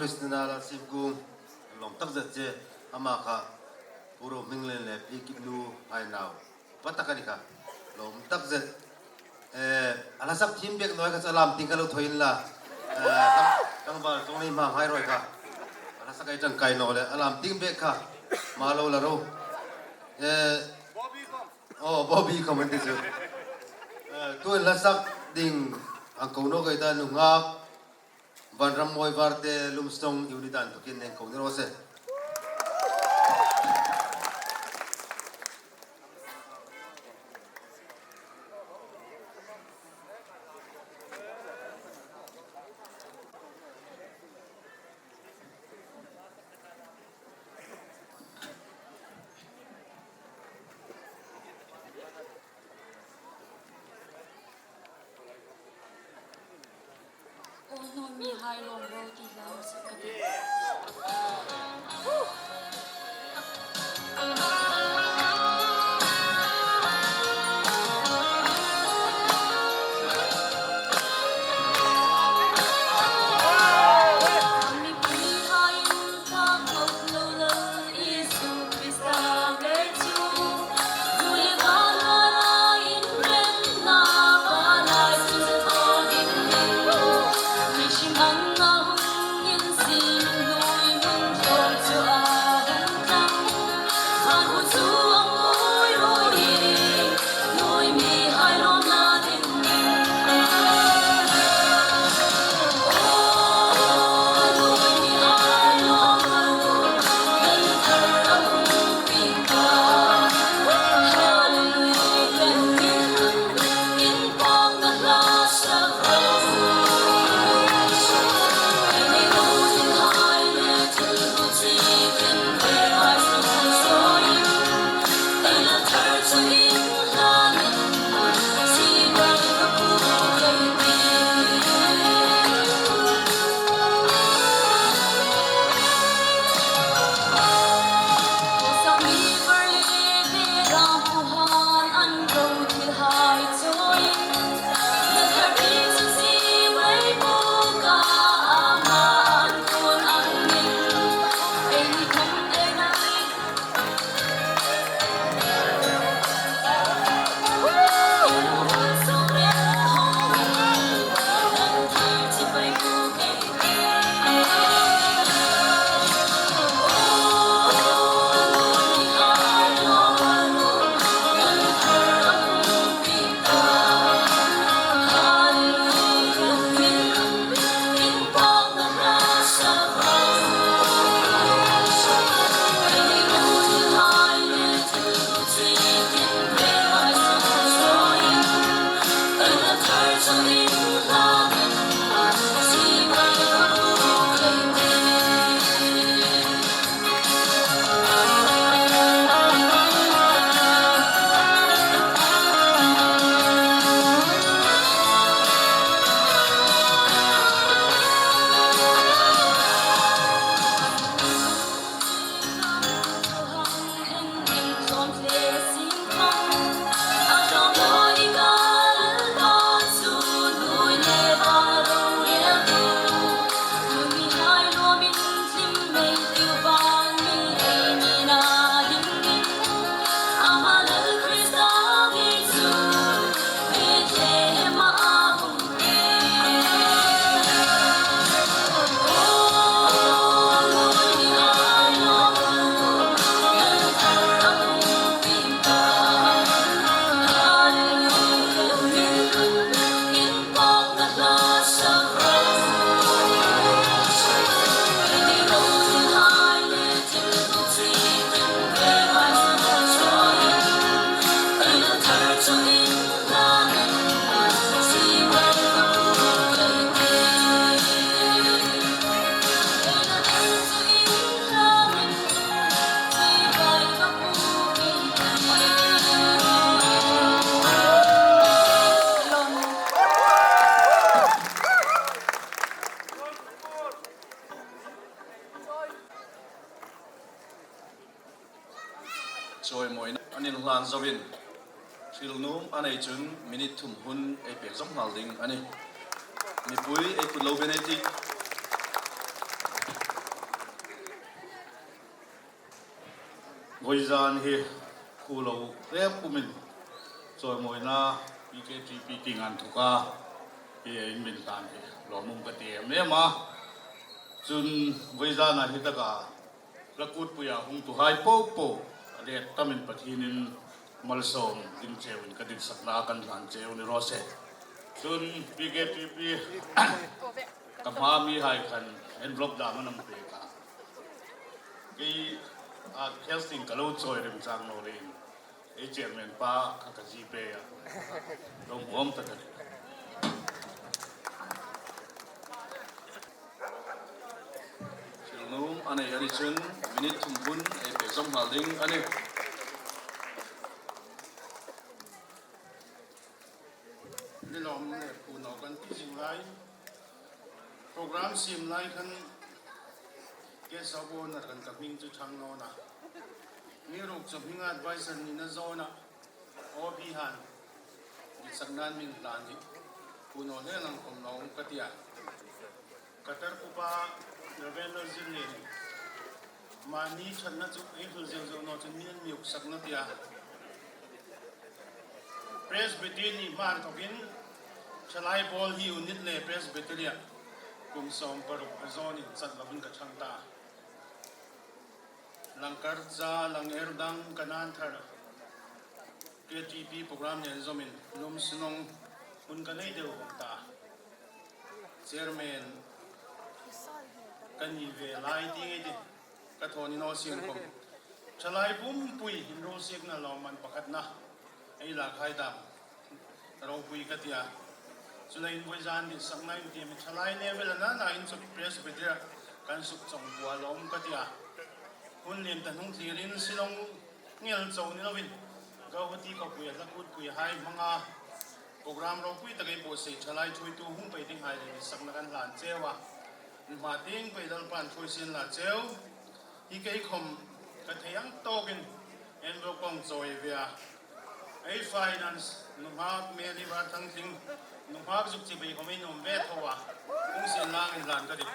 Christina Lalsimkung kan lawm tak zet che. Amah kha Pu Rohminglen leh Pi Kipnu Hai nau upa tak a ni kha. Lawm tak zet. Eh, a hla sak thim bek nawi kha chu a lam ting kha lo thawi in la. Eh, tlangval tawng nei hma ngai rawi kha. A hla sak ai tangkai nawh leh a lam ting bek kha ma lo la ro. Eh, Oh, Bobby comment te chu. Tuan hla sak ding ang ko no kai ta nu ngak Vanram Mawi Varte Lumstong unit an tukin neng ko ni ro se. Aw hnawmmi hai lawm ro ti hlah usih ka ti. Chawimawina an inhlan zoin thilnum a nei chun minute thum hun ei pek zawm nghal ding a ni. Mipui ei kut lo ben ei tik. Vawi zan hi khu lo tlem kumin chawimawina PKTP ting an thawk a, hi a in min hlan hi lawmawm ka ti em em a. Chun vawi zanah hi taka Lakutpuia hung tu hai po po a let tamin Pathianin malsawm ding cheuin ka diksakna kan hlan cheu ni rawh se. Chun PKTP ka hma mi hai khan envelope dang an awm pek a. Kei a Kelsing ka lo chawi rem chang lo lein ei chairman pa kha ka gpay a lo hmuam tak a ni. Thil nung a nei a ni chun minute thum hun ei pe zawm nghal ding a ni. Nilawm leh Puno kan ti zing lai. Program siam lai khan Guest of Honour kan ka hming chu chhang nawn a. Mi ruk chu hminga adviser nihna zawn a OB han diksak nan min hlan hi Puno hle lang kawm lo awm ka ti a. Qatar upa Rev. Zirlin mahni thatna chu ei hlul zeuh zeuh naw chuan min an miuk sak na tia Presbytery nih hman thawkin Thalai pawl hi unit leh Presbytery-ah kum 60 a zawnin chat lovin ka chhang ta. Langkar cha lang er dang kanan thar KTP program nen zawmin lum sinawng hun ka nei deuh bawk ta. Chairman ka ni ve lai ti ngei ti ka thawn in aw siam khawm. Thalai pumpui inrulsiakna lawmman pakhatna ei lak hai dang ropui ka ti a. Chulai in vawi zan din sak na in ti mi thalai level a na na in chu Presbytery kan suk chawng bua lawm ka ti a. Hun lian ta hnung thlir in Shillong ngel cho ni lovin Gauhati khawpui a hla kutpui hai hmang a. Program ropui tak ei pawh sei thalai thuitu hung pei ding hai leh sakna kan hlan cheu a. Hma ting pei Lalpa'n thui sin la cheu. Hi kei khawm ka thei ang tawkin envo kawng chawi ve a. Ei finance nuhak Mary Varthangtling nuhak zuk chi bei khawm in awm ve tho a. Hung sin lang in hlan ka dik.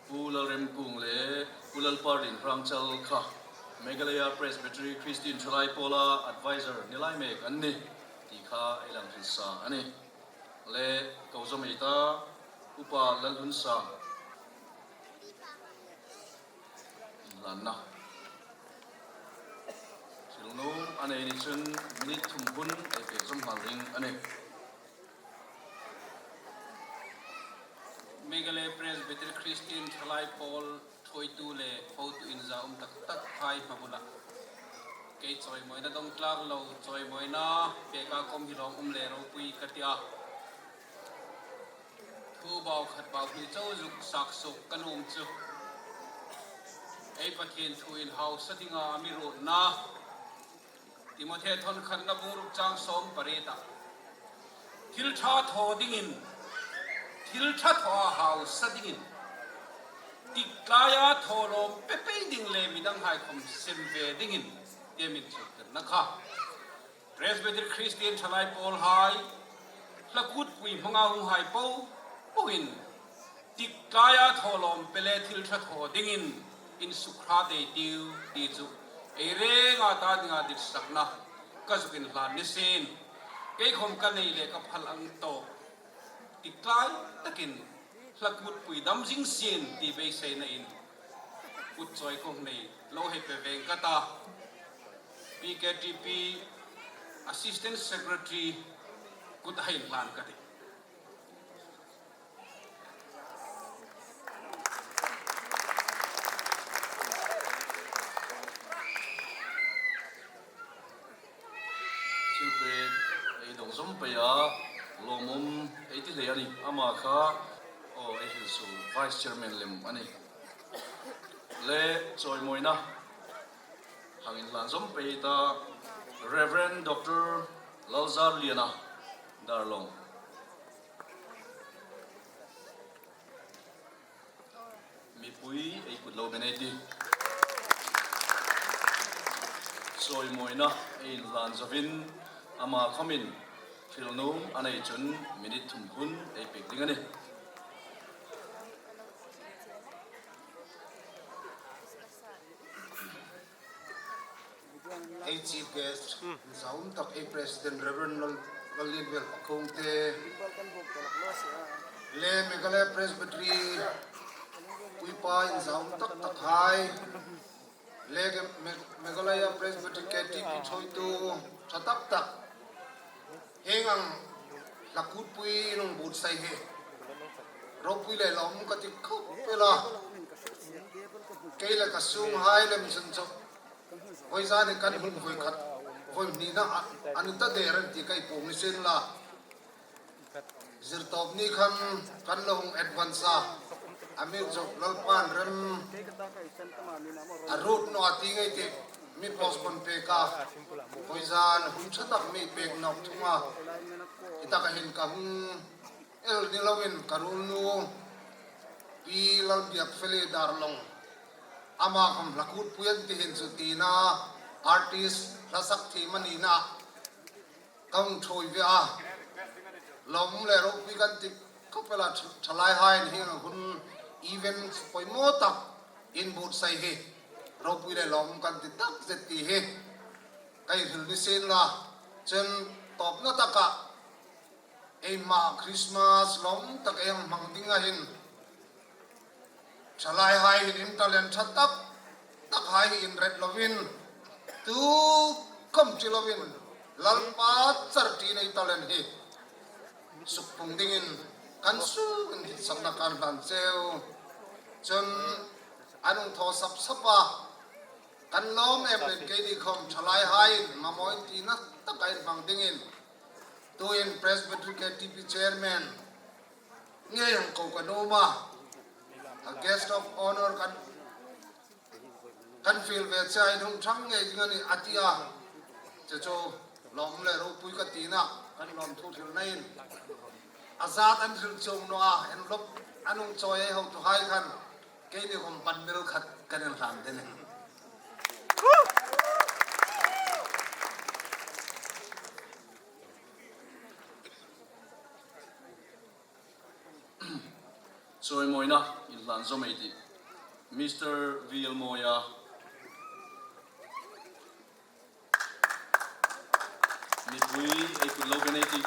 Pu Lalremkung leh Pu Lalparlin Hrangchal kha Meghalaya Presbytery Christian Thalai Pawla Adviser ni lai mek an ni tih kha ei lang hrilh sa a ni. Le ko Zawmeita Upa Lalhunsang Inhlanna thil nung a nei nih chuan minute thum hun ei pek zawm nghal ring a ni. Meghalaya Presbytery Christian Thalai Pawl hruaitu leh hotu inza awm tak tak phai hmabula kei chawimawina dawng tlak lo chawimawina peka kawm hi lawm awm leh ropui ka ti a. Thu bau khat bau hnih cho zuk sak suk kan um chu ei Pathian thu in hausa dinga a mi ruhna Timothe thawn khatna bungruk chang 18 ah thil tha thaw dingin thil tha thaw a hausa dingin tik tlaia thaw lawm pe pei ding le midang haikhawm sem ve dingin tia min chhuktirna kha Presbytery Christian Thalai Pawl hai hla kutpui hmanga hung hai po poin tik tlaia thawhlawm pe le thil tha thaw dingin in sukhra tei tiu ti chu ei renga ta dinga dik sakna ka zuk in hlan ni sin keikhawm ka nei leh ka phal ang tawk tik tlai takin hla kutpui dam zing sin ti beiseina in kut chawi kawng nei lo hei pe veng ka ta. PKTP Assistant Secretary kut a inhlan ka ti. Thil pek ei dawng zawm peih a, lawmawm ei ti hle a ni. Amah kha aw ei hrilh su Vice Chairman lem a ni. Le chawimawina. Hang inhlan zawm peih ta Rev. Doctor Lalzarliana Darlawng. Mipui ei kut lo ben ei ti. Chawimawina a inhlan zovin ama khawmin thilnum a nei chun minute thum hun ei pek ding a ni. Hei Chief Guest Zaum tak hei President Rev. Lallianvel Pakhungte le Meghalaya Presbytery Puipa in zaum tak tak hai le Meghalaya Presbytery KTP Chhoitu tha tak tak heng ang Hlakutpui inung but sai hi ropui leh lawm ka ti khawp vel a, kei le ka sung hai lem chun chu vawi zan in kan hun vawi khat vawi hnih na a ni ta der an ti ka i pung ni sin la, zirtawp ni khan kan lo hung advance a, Amir chu Lalpan rem a rut nawh a ti ngei tih mi postpone pek a, vawi zan hun tha tak mi pek nawk thung a, hi taka hin ka hung el ni loin ka rul nu Pi Lalbiakfeli Darlawng ama kham hlakut pui an ti hin chu tina artist hlasak thim a nihna Ka hung thawi ve a, lawm leh ropui kan ti khawp vel a, thalai hain hi hun event pawimawh tak inbuatsaih hi ropui leh lawm kan ti tak zet tih hi ka inhrilh ni sin la, chuan tawpna takah eimah Christmas lawm tak eng hmang ding ahin thalai hai hin intalent tha tak tak hai hi inret lovin tu kawm chi lovin Lalpa char ti nei talent hi suk pung dingin kan sungin hitsakna kan hlan cheu. Cun an ung thaw sap sap a, kan lawm em len keini khawm thalai hai in mamaw in ti na tak a in hmang dingin tuin Presbytery KTP Chairman Ngei ang ko kan awm a, a guest of honour kan kan feel ve che a in hung thang ngei ding a ni a ti a, che chu lawm leh ropui ka ti na kan lawm thu thil na in a zat an hrilh chung nawh a envelope an hung chawi ei ho tu hai khan keini hum pan mil khat kan in hlan den in. Chawimawina inhlan zawm ei tih Mister Vilmawia mipui ei kut lo ben ei tih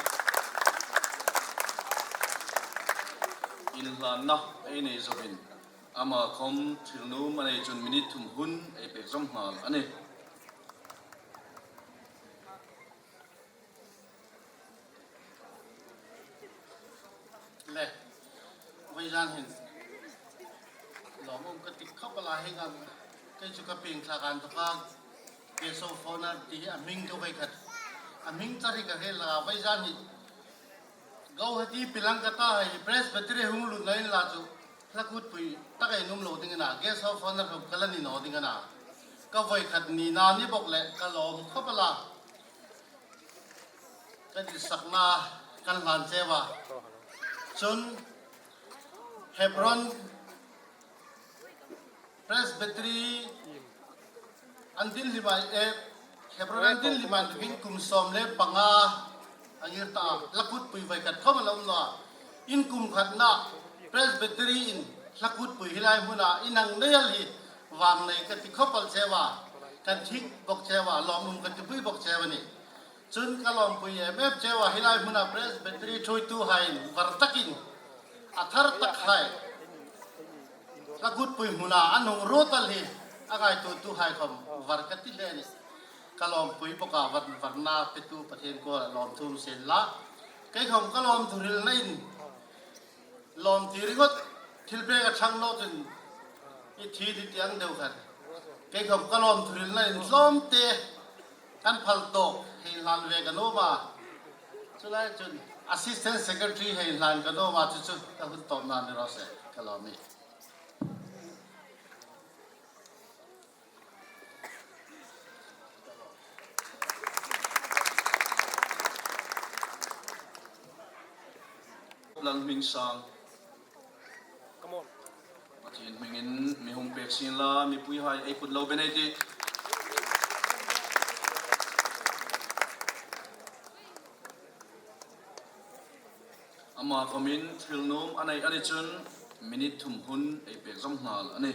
inhlanna ei nei zawmin ama khawm thilnum a nei chun minute thum hun ei pek zawm nghal a ni. Le vaizan hin lawmawm ka ti khawp a la hei nga kei chu ka peng thla kan tuk a keso phone a ti hi a hming ka vai khat a hming chari ka hel la vaizan hi Gauhati Pilangkata hei Presbytery hung lut na in la chu hlakut pui tak ei num lo ding ina guest of honor ho kala ni no ding ana ka voi khat ni na ni bok le ka lawm khawp a la Kan isaknak kan hlan cio ah cun Hebron Presbytery an din limai e Hebron an din limai tibin kum 15 angir ta lakut pui vai khat khom an um lo in kum khat na Presbytery in lakut pui hilai hmuna inang neial hi Vang nei ka ti khawp al cheu a, kan thik bawk cheu a, lawmum kan tipui bawk cheu a ni. Cun ka lawmpui em em cheu a, hilai hmun ah Presbytery ṭhuitu hain var takin a thar tak hai hlakutpui hmun ah an hung rut al hi a ngaitu tu hai khom var ka ti hle a ni. Ka lawmpui bawk a, van varna petu Pathian kawl ah lawmthum sen la, kei khom ka lawm thuril na in Lawm ti ringawt thil pek a chhang lo cun i thi ti tiang deuh khat. Kei khom ka lawm thuril na in tlawm te kan phal tawk hei hlan ve kan um a. Culai cun Assistant Secretary hei hlan kan um a cucu ka hun tawp na ni rawh seh ka lawm i. Lal hming sang. Pathian hmingin mi hung pek sin la, mipui hai ei kut lo ben ei ti. Ama kawmin thilnum a neih a ni chun minute thum hun ei pek zawm nghal a ni.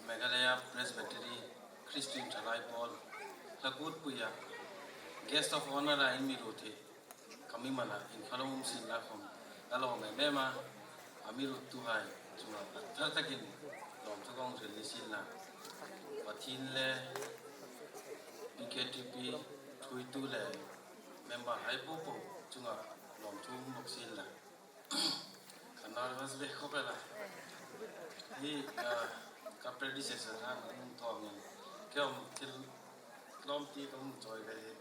Meghalaya Presbytery Christian Thalai Pawl Hlakutpuia Guest of Honour a in mi rut hi ka mi man ah in khalawm um sin la khawm ka lawm em em a, a mi rut tu hai chungah a thar takin lawmthu kawng hril ni sin la Pathin le PKTP thuitu le member hai poh poh chungah lawmthu um bawk sin la. Ka nervous ve khawp e la. Hi ka predecessor khan an um thawng in keom thil tlawm ti ka um chawi ve hi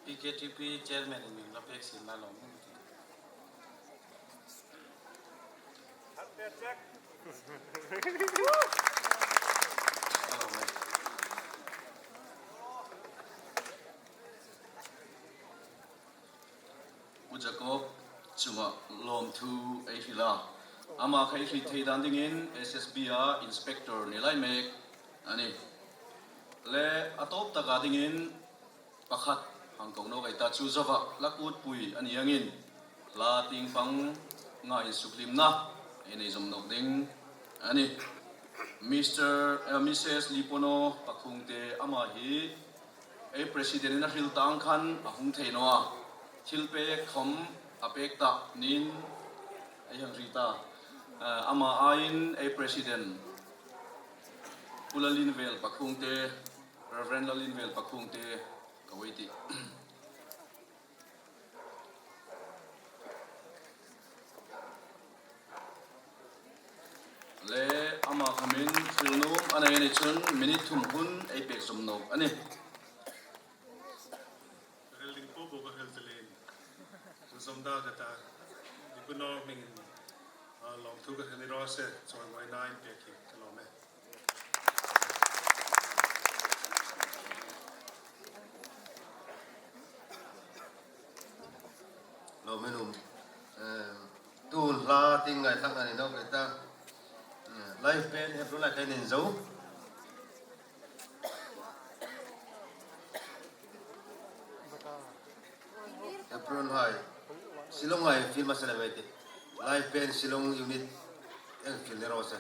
PKTP chairman in min la pek sin la lawm um ti. Ka lawm e. Pu Jacob chungah lawmthu ei hrilh a, amah kha i hrilh thei dan dingin SSB a Inspector ni lai mek a ni. Le a tawp takah dingin pakhat hang ko nawk ei ta chu zova lakut pui a ni angin hla ting pang nga insuklimna ei nei zawm nawk ding a ni. Mister Mrs Lipono Pakhungte amah hi Ei President in a hril tang khan a hung thei no a, thil pek khawm a pek tak niin ei hang ri ta. Amah aiin ei President Pu Lalinvel Pakhungte, Rev. Lalinvel Pakhungte ka wei tih. Le amah khamin thilnum a nei a nih cun minute thum hun ei pek zum nawk a ni. Rel ding poh poh ka hrel talen zom da ka ta Nikunor ming in lawmthu ka hrel i ro se chawimawi na in pek hi ka lawm e. Lawm in um. Tun hla ting ngaithlak na ni no kai ta. Live band he brunei kai nin zo. Hebron hai Shillong hai film asale mai te. Live band Shillong unit eng film ni ro se.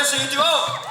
sing ti o.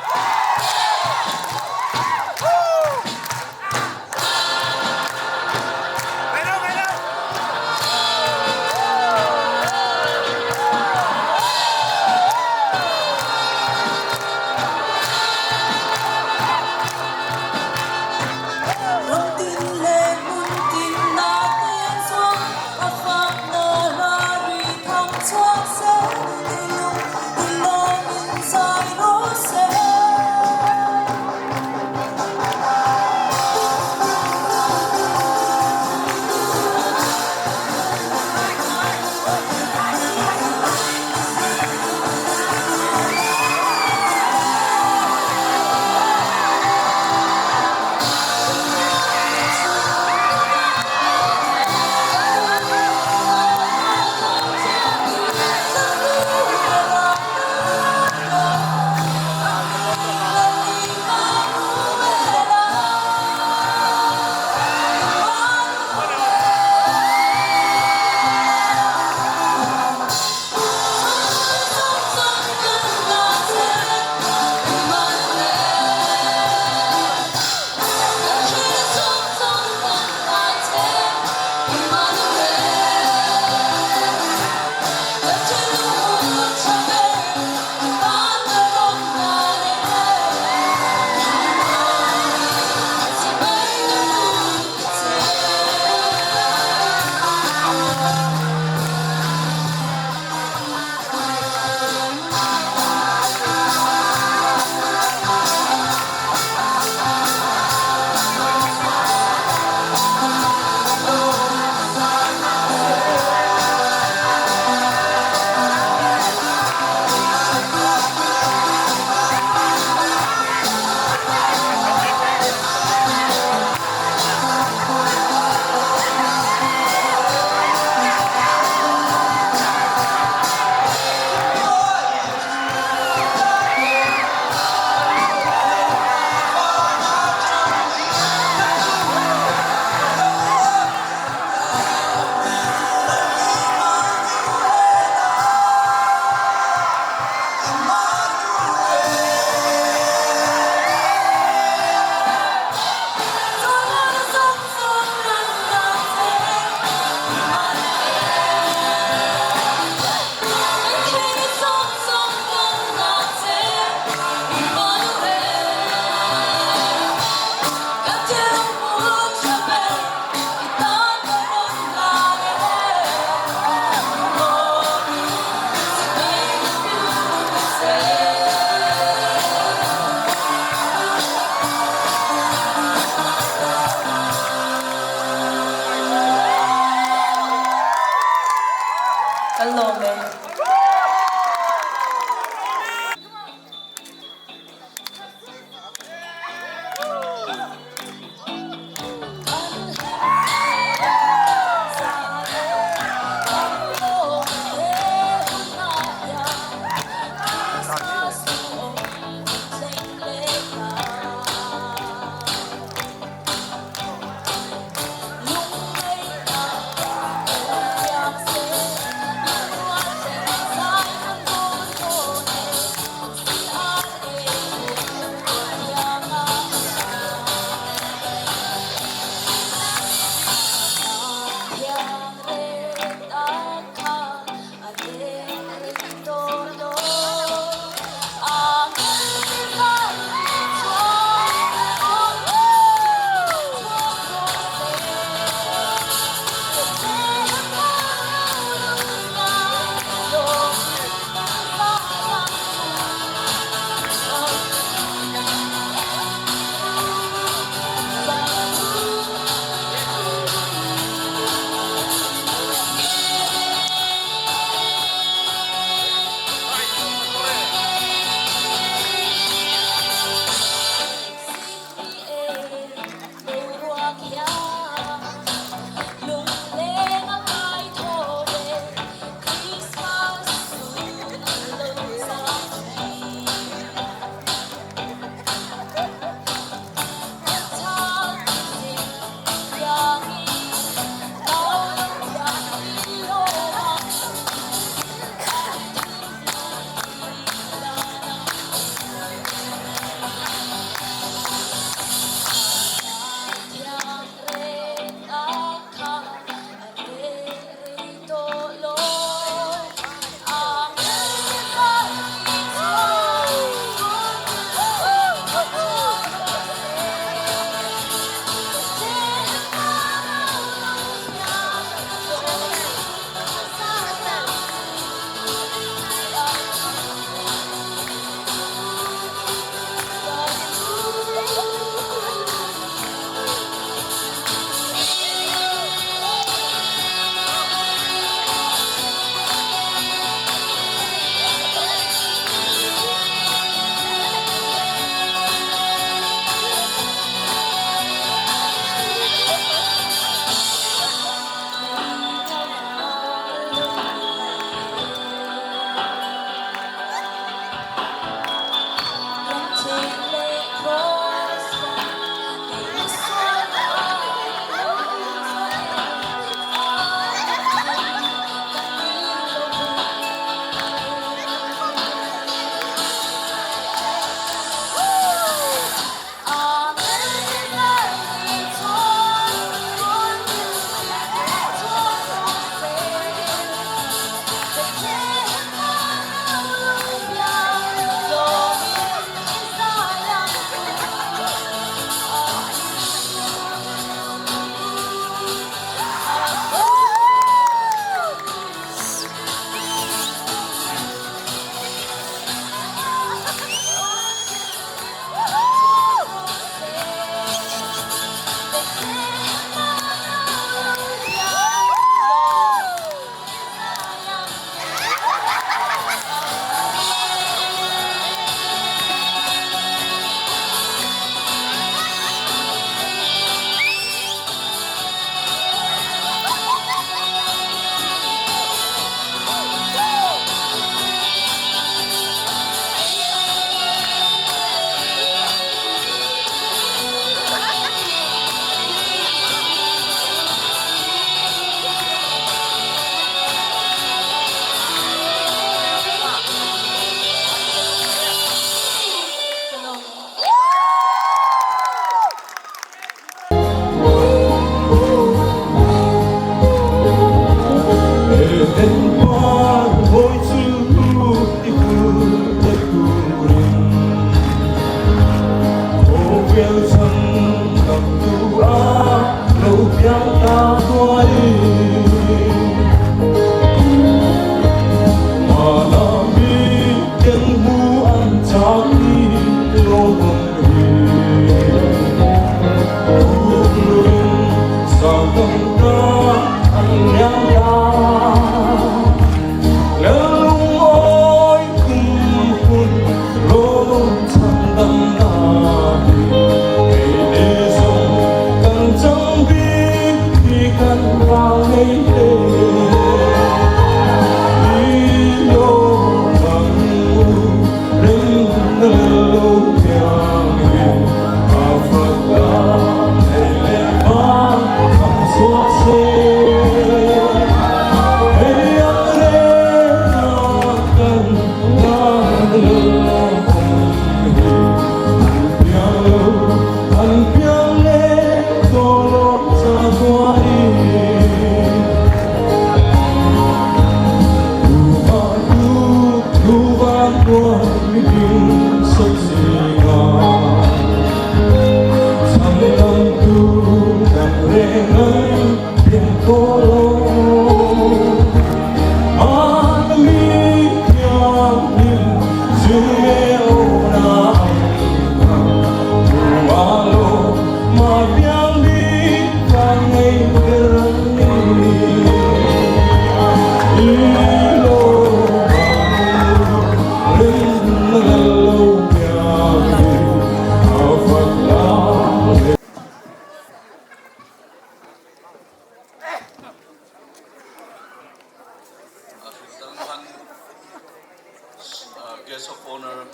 Guest of Honor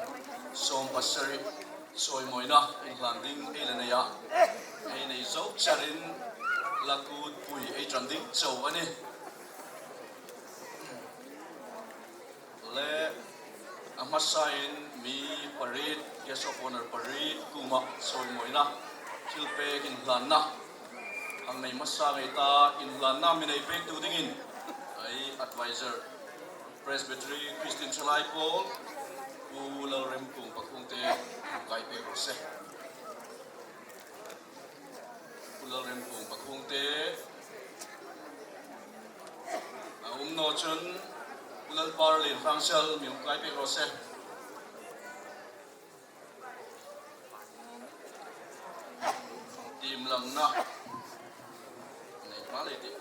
17 chawimawina inhlan ding ei la nei a, ei nei zo charin lakut pui ei tan ding cho a ni. Le a hmasain mi parit Guest of Honor parit kuma chawimawina thil pek inhlanna ang nei hmasa ngei ta inhlanna mi nei pek tu dingin ai Adviser Presbytery Christian Thalai Pawl Pu Lalremkung Pakhungte kai pek rawh se. Pu Lalremkung Pakhungte a um naw chun Pu Lalparlin Hrangchal mi um kai pek rawh se. Tim lamna nei hma leh tih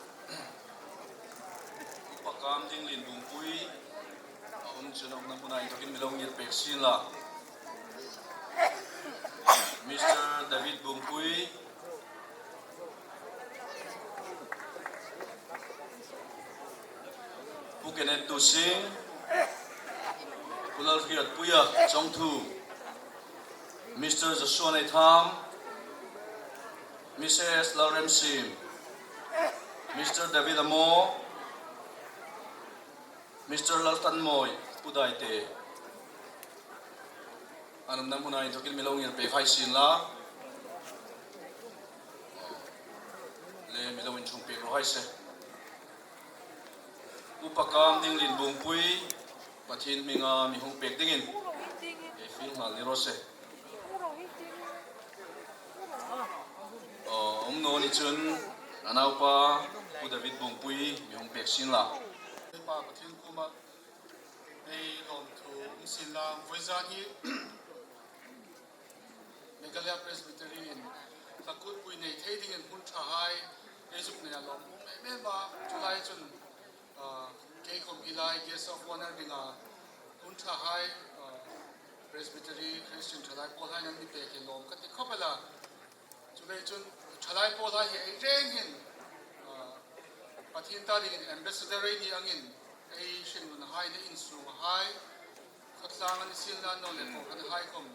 Upa Kam Dinglin Bungpui a awm chun a awmna hmunah intawkin milo ngil pek sin la. Mister David Bungpui Pu Kenneth Tu Sing, Pu Lalhriat Puia Chawngthu, Mister Joshua Neithang, Mrs Lalremsim, Mister David Amo, Mister Laltanmawi Pu Daite. An awmna hmunah inthawkin milo ngil pe khai sin la. Le milo inchhung pek rawh hai se. Upa Kam Dinglin Bungpui Pathian hminga mi hung pek dingin ei fil nghal ni rawh se. Awm nawn i chun a naupa Pu David Bungpui mi hung pek sin la. Pa Pathian kuma ei lawmthu um sin la vawiza hi Meghalaya Presbytery in hlakutpui nei thei dingin hmun tha hai ei zuk nei a lawm um em em a, chulai chun kei khawm hi lai Guest of Honour dinga hmun tha hai Presbytery Christian thalai pawl hain an ni pek hi lawm ka ti khawp ela, chulai chun thalai pawl hai hi ei reng hin Pathian ta dingin Ambassador ei ni angin ei hringnun hai le insung hai Khawtlang an i sil la, no le kohhran a haikhawm.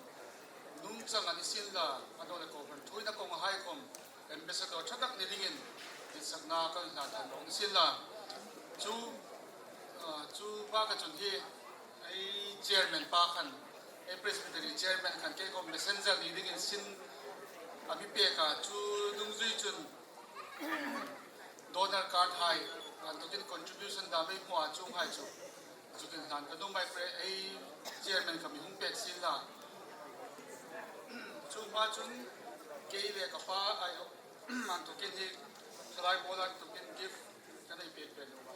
Nungchang an i sil la, a no le kohhran thuina kawng a haikhawm. Ambassador tha tak ni dingin ditsakna kal hna dan lawng ni sil la. Chu chu pa ka chun hi ei chairman pa khan, ei presbytery chairman khan keikhawm messenger ni dingin sin a mi pek a, chu lungzui chun donor card hai bantukin contribution dah mei hmuh ah chung hai chu Cutin hlan ka nung mai pre ei chairman ka mi hung pek sin la. Cu hma cun Kei le ka pa ai an tukin hi thalai pawl an tukin gift kan ei pek ve lo a.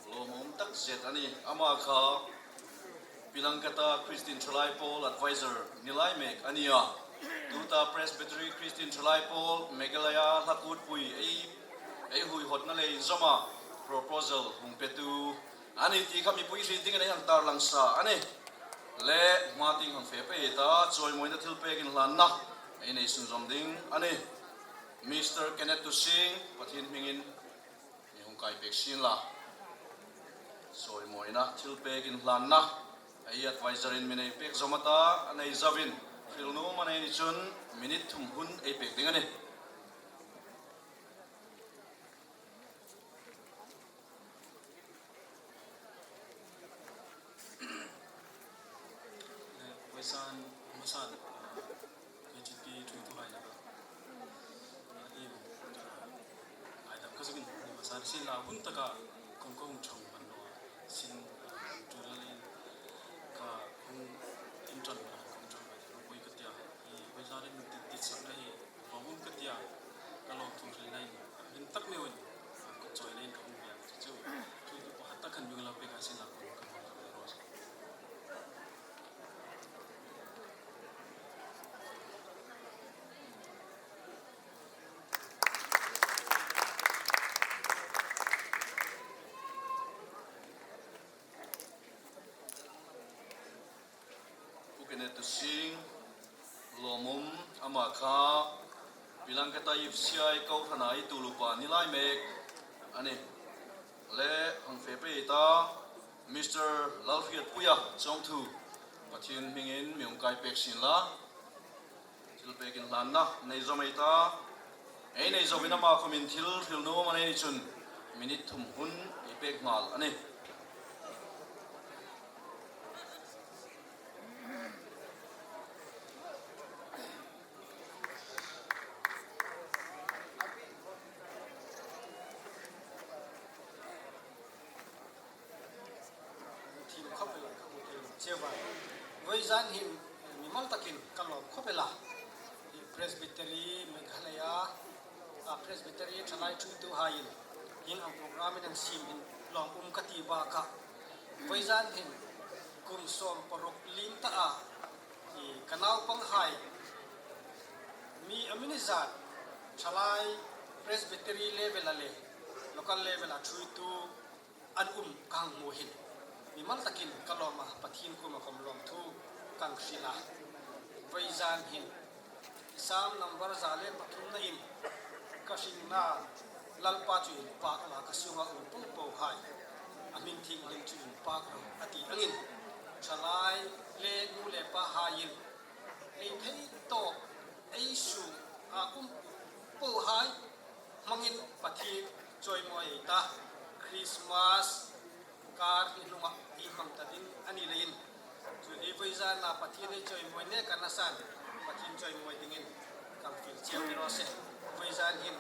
Lawmawm tak zet a ni. Amah kha Pilangkata Christian Thalai Pawl Adviser ni lai mek a ni a. Tuta Presbytery Christian Thalai Pawl Meghalaya Hlakutpui ei ei huihawtna leh inzawma proposal hung petu a ni tih kha mipui hrin ding in ei ang tarlang sa a ni. Le hma ting hang fe pe ta chawimawina thil pek inhlanna ei nei sunzawm ding a ni. Mister Kenneth Tusing Pathian hmingin Mi hung kai pek sin la, sawimawina thil pek inhlanna ei adviser in min ei pek zawm ata a nei zauhin hrilhnum a nei ni chun minute thum hun ei pek ding a ni. Vawisan hmasan KGP ṭuitu hai laka in ngaidam ka zungin ni hmasa ni sin la hun taka kong ka hung chong ban lo sin ṭu la lein ka hung in ṭan la ka hung ṭan bai ro pui ka tia i vawisan in dit sak na hi lawmum ka tia ka lawm thu hril na in min tak meuhin kut chawi lein ka hung biak chu ṭuitu pakhat tak khan mi la pek a sin la kong ka hung ka ro. Pu Kenneth Singh, Lawmawm, amah kha Pilangkata UCI Kohhranah i tulupa ni lai mek a ni. Le hangfe pe ta. Mister Lalhriatpuia Chawngthu, Pathian hmingin mi awmkai pek sin la, thil pekin hlanna nei zawm ei ta, ei nei zawmin ama khumin thil hrilhnuam a nei ni chun minute thum hun ei pek nghal a ni. Thim khawp ila ka hmu thei lo cheu a, vawi zan hin mimal takin ka lawm khawp ila i Presbytery Meghalaya a Presbytery thalai thuitu haiin hing ang program in an sim hin lawm um ka ti bakah vawi zan hin kum 16 lim ta a i ka naupang hai mi a minizat thalai Presbytery level a le local level a thuitu an um kang hmu hin mimal takin ka lawm a Pathian kum a kom lawm thu kang hrilh a voi zan hin Psalm number 103 na in ka hring na Lalpa chu in pak la ka sunga um po po hai a hming thing hlim chu in pak ro ati angin thalai le nu le pa hain ei thei tawk ei su a um po hai hmangin Pathian chawimawi ta Christmas kar hi hnungah i hmang ta ding a ni lein chu hi vawiza na Pathian hi chawimawi nek a nasan Pathian chawimawi dingin kan fil chiang ni rawh se vawiza hin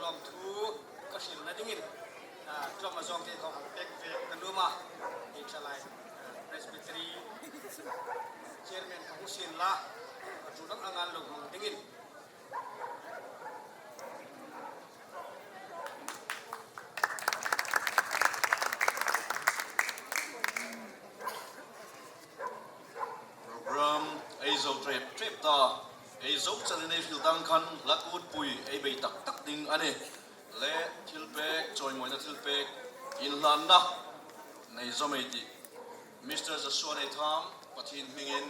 lawmthu ka hril na dingin tlawm a zawng te ko hang pek ve ka luma i thalai Presbytery Chairman ka husin la tu dang angan lo hmang dingin. Program ei zo trep trep ta, ei zo chan in ei hril tang khan hlakut pui ei bei tak tak ding a ni. Le thil pek, chawimawina thil pek, inhlanna nei zawm ei tih Mister Joshua nei tham Pathian hmingin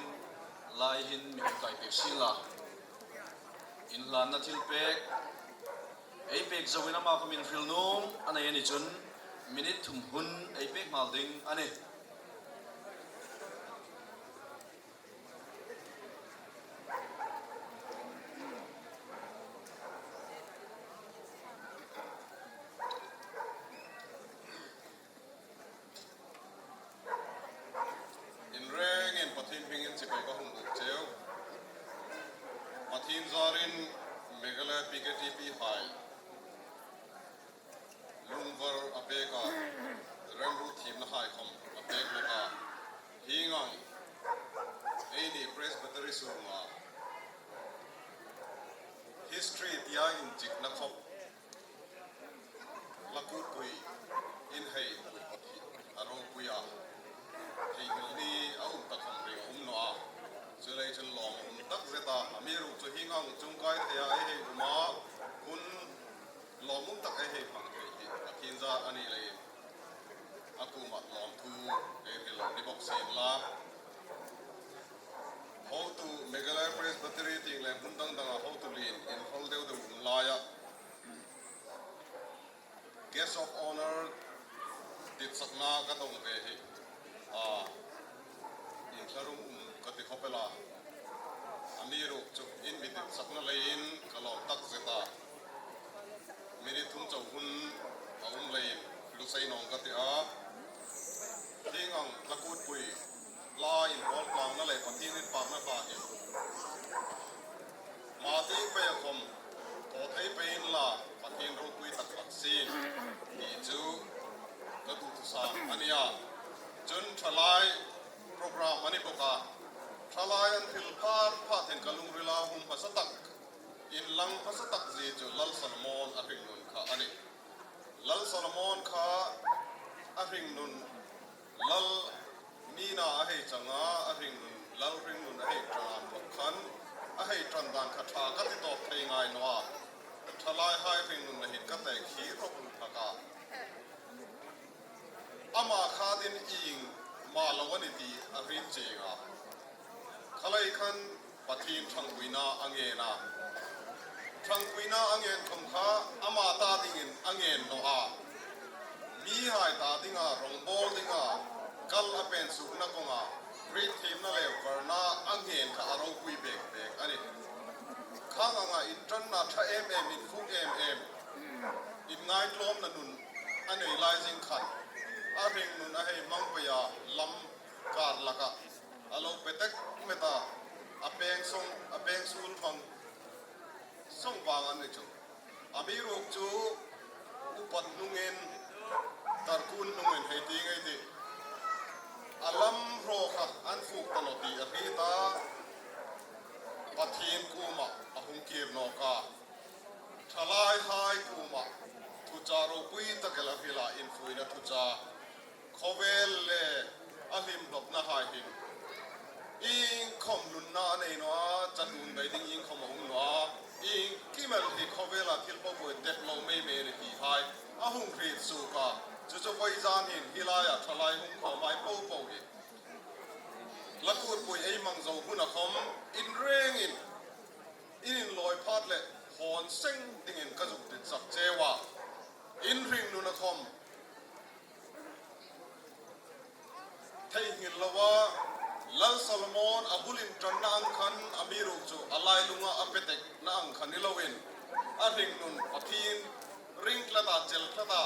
lai hin mi awm kai pek sin la. Inhlanna thil pek, ei pek zoin ama kawm in hrilhnum a nei a ni chun minute thum hun ei pek nghal ding a ni. Inrengin Pathian hmingin chibai ka hun buk cheu. Pathian zarin Meghalaya PKTP hai lungvar a pek a, remru thimna hai khawm a pek bawk a, hingang eini Presbytery chhunga history tia inchikna khawp la kutpui in hei pui hawt hi a ropui a, theihnghilh ni a um tak awm ring a um nawh a, chulei chu lawm a um tak zet a, a mi ruk chu hing ang chungkai thei a ei hei um a, hun lawmawm tak ei hei hmang thei hi Pathian zar a nih leh a kumah lawmthu ei hril ni bawk sin la. Hotu Meghalaya Presbytery tih leh hmun dang dangah hotu lin inhawl deuh deuh um laia Guest of Honour ditsakna ka dawng ve hi a inthlarum um ka ti khawp ela, a mi ruk chu in mi ditsakna leiin ka lawm tak zet a, minute thum cho hun a um leiin lusei nawng ka ti a, hing ang hlakutpui la inhawl tlangna leh Pathian inpakna hla hi Mahni pei a khawm, thaw thei peiin la Pathian ropui tak tak sin tih chu ka duhthusam a nia. Chun thalai program a ni bawk a, thalai an thil phar phah then ka lungrila hum hmasa tak, in lang hmasa tak zi chu Lal Solomon a hringnun kha a ni. Lal Solomon kha a hringnun Lal Nina a hei chang a, a hringnun Lal hringnun a hei tang a thawk khan a hei tan dan kha tha ka ti tawp thei ngai no a, thalai hai hringnun na hin ka tek hi rawk lut hak a. Amah kha din ing mah lo a ni tih a hrin cheng a, khalai khan Pathian thangpuina a ngen a, thangpuina a ngen khawm kha amah ta dingin a ngen nawh a, mi hai ta dinga rawngbâwl dinga kal a pen sukna kawnga rit thimna leh varna a ngen kha a ropui bek bek a ni. Khang anga inṭanna ṭha em em, infuk em em, inngaitlawmna nun a nei lai zing khan a ring nun a hei hmang peih a, lam kar lakah A lo pe tek met a, a peng sawng, a peng sul hmang sawng vang an ni chu. A mi ruk chu upat hnungin, tarkun hnungin hei ti ngei tih a lam hraw kha an fuk ta lo tih a hrit a, Pathian kumah a hung kir nawk a, thalai hai kumah thucha ropui takel a hrilh a, infuihna thucha Khawvel leh a hlimhlawpna hai hin inkhawm nunna a nei nuah a, chatun daih ding inkhawm a um nuah a, inkimel hi khawvela thil pawhpawih dep lo mai mai a ni tih hai a hung hrit suk a, chu chu vawi zan hin hilaiah thalai hung khawm ai po po hi Lakutpui ei mang zo hun a khawm inrengin in inlawi phat leh hawn seng dingin ka zuk tit chak cheu a, inring nun a khawm. Theihnghilh lova Lal Solomon a bul inṭanna ang khan a mi ruk chu a lailunga a petek na ang kha ni loin a hringnun Pathian ring tlata chel tlata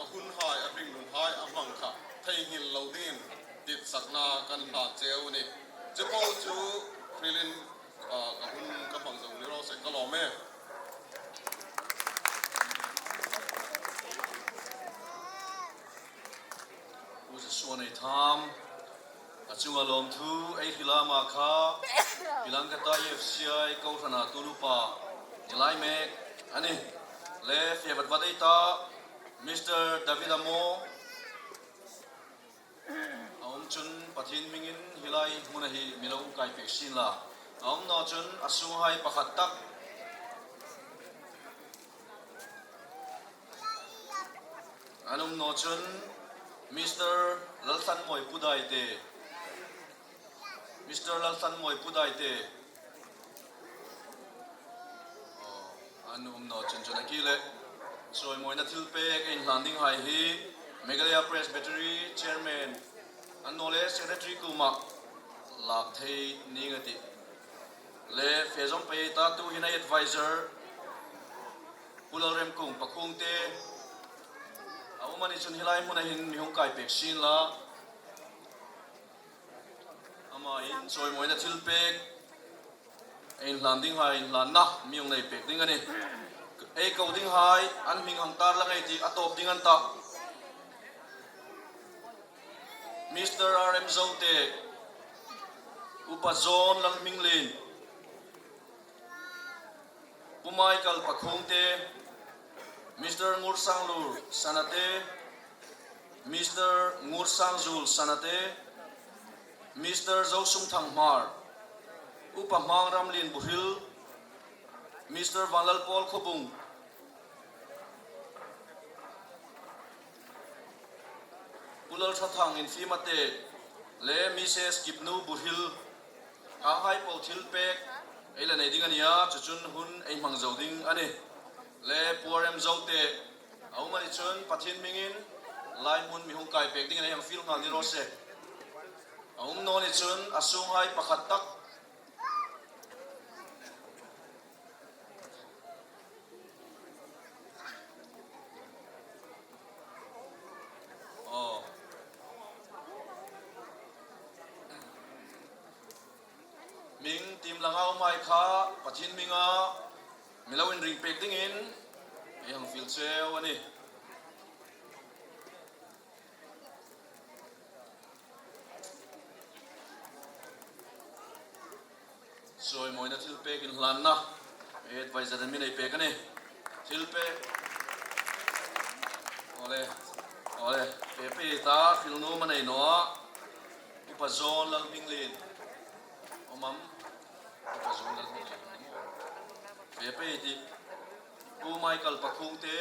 a hun hai a hringnun hai a hmang kha theihnghilh lo dingin titsakna kan hlan cheu a ni. Chu pawh chu hrilhin ka hun ka hmang zo ni rawh se ka lawm e. Pu Joshua nei tham a chunga lawmthu ei hlilama kha Pilangkata UFCI Kohhrana Tulupa ni lai mek a ni. Le fiah vat vat ei ta Mister David Amo. A awm chun Pathian hmingin helai hmuna hi milo kai pek sin la. A awm no chun a sunghai pakhat tak. An awm no chun Mister Lalthanmawi Pudai te Mister Lalthanmawi Pudai te An awm no chun chun a ki leh chawimawina thil pek a inhlan ding hai hi Meghalaya Presbytery Chairman an naw leh Secretary kumah lak thei ning a tih leh Fezawm Pei ta tu hin a Adviser Pu Lalremkung Pakhung te a awm a ni chun helai hmunah hin mihung kai pek sin la. Amahin chawimawina thil pek. Ei inhlan ding hai inhlanna mi ung nei pek ding a ni. Ei ko ding hai an hming hang tar la ngei tih a tawp ding an tah. Mister RM Zote, Upa John Lalhminglin, Pu Michael Pakhungte, Mister Ngursanglur Sanate, Mister Ngursangzul Sanate, Mister Zosumthang Hmar, Upa Hmang Ramlin Buhril, Mister Vanlalpawl Khawbung, Pu Lalthathang Infima te leh Mises Kipnu Buhril Hanghai pawl thil pek ei la nei ding a nia, chuchun hun ei hmang zo ding a ni. Le Pu RM Zote a awm a ni chun Pathian hmingin lai hmun mihung kai pek ding a nei ang feel nghal ni rawh se. A awm nawn i chun a sunghai pakhat tak. Aw. Ming tim langa awm ai kha Pathian minga milo inring pek dingin ei hang fil cheu a ni. Sawimawina thil pek inhlanna adviser in min ei pek a ni. Thil pek Awle awle pe pe ta hrilhnum a nei nawh a Upa Zawn Lalhminglin awm ang Upa Zawn Lalhminglin awm ang maw pe pe tih Pu Michael Pakhungte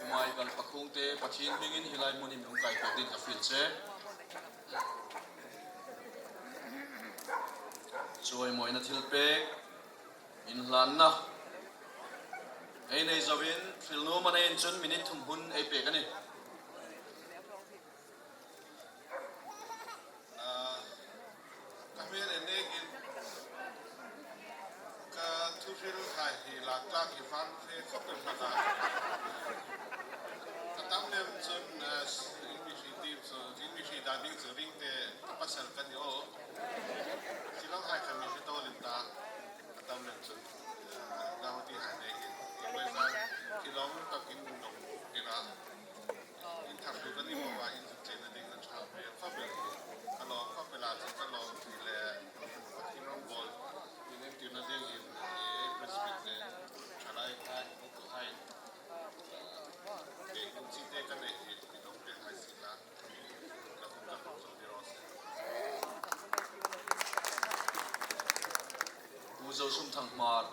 Umai kal pakhung te Pathian hmingin helai hmun hi minung kai pek ding ka feel che. Chawimawina thil pek inhlanna ei nei zovin thrilnum a neiin chun minute thum hun ei pek a ni. Ka hmel en ekin ka thuhril khai hi lak tlak hi van ve khawp em hlak a. Ka tam lem chun in mi hri tim chu in mi hri dan ding chu ring te ka pasal ka ni aw. Shillong hai kha mi hri tawl in ta ka tam lem chun Gauhati hai nei in i Vaizan Shillong takin dong tira. In thar hlu kan i hmuh ah in zuk chen a ding a tha hmel khawp em hi. Ka lawm khawp e la chu ka lawm ti le Pathian rawngbawl min entirna ding in i Presbyt le thalai kha in u tu hain kei kum chi te ka neih hi mi dawng pek hai si la ka hun ka hmang zawk ni rawh se. Pu Zosumthang Hmar.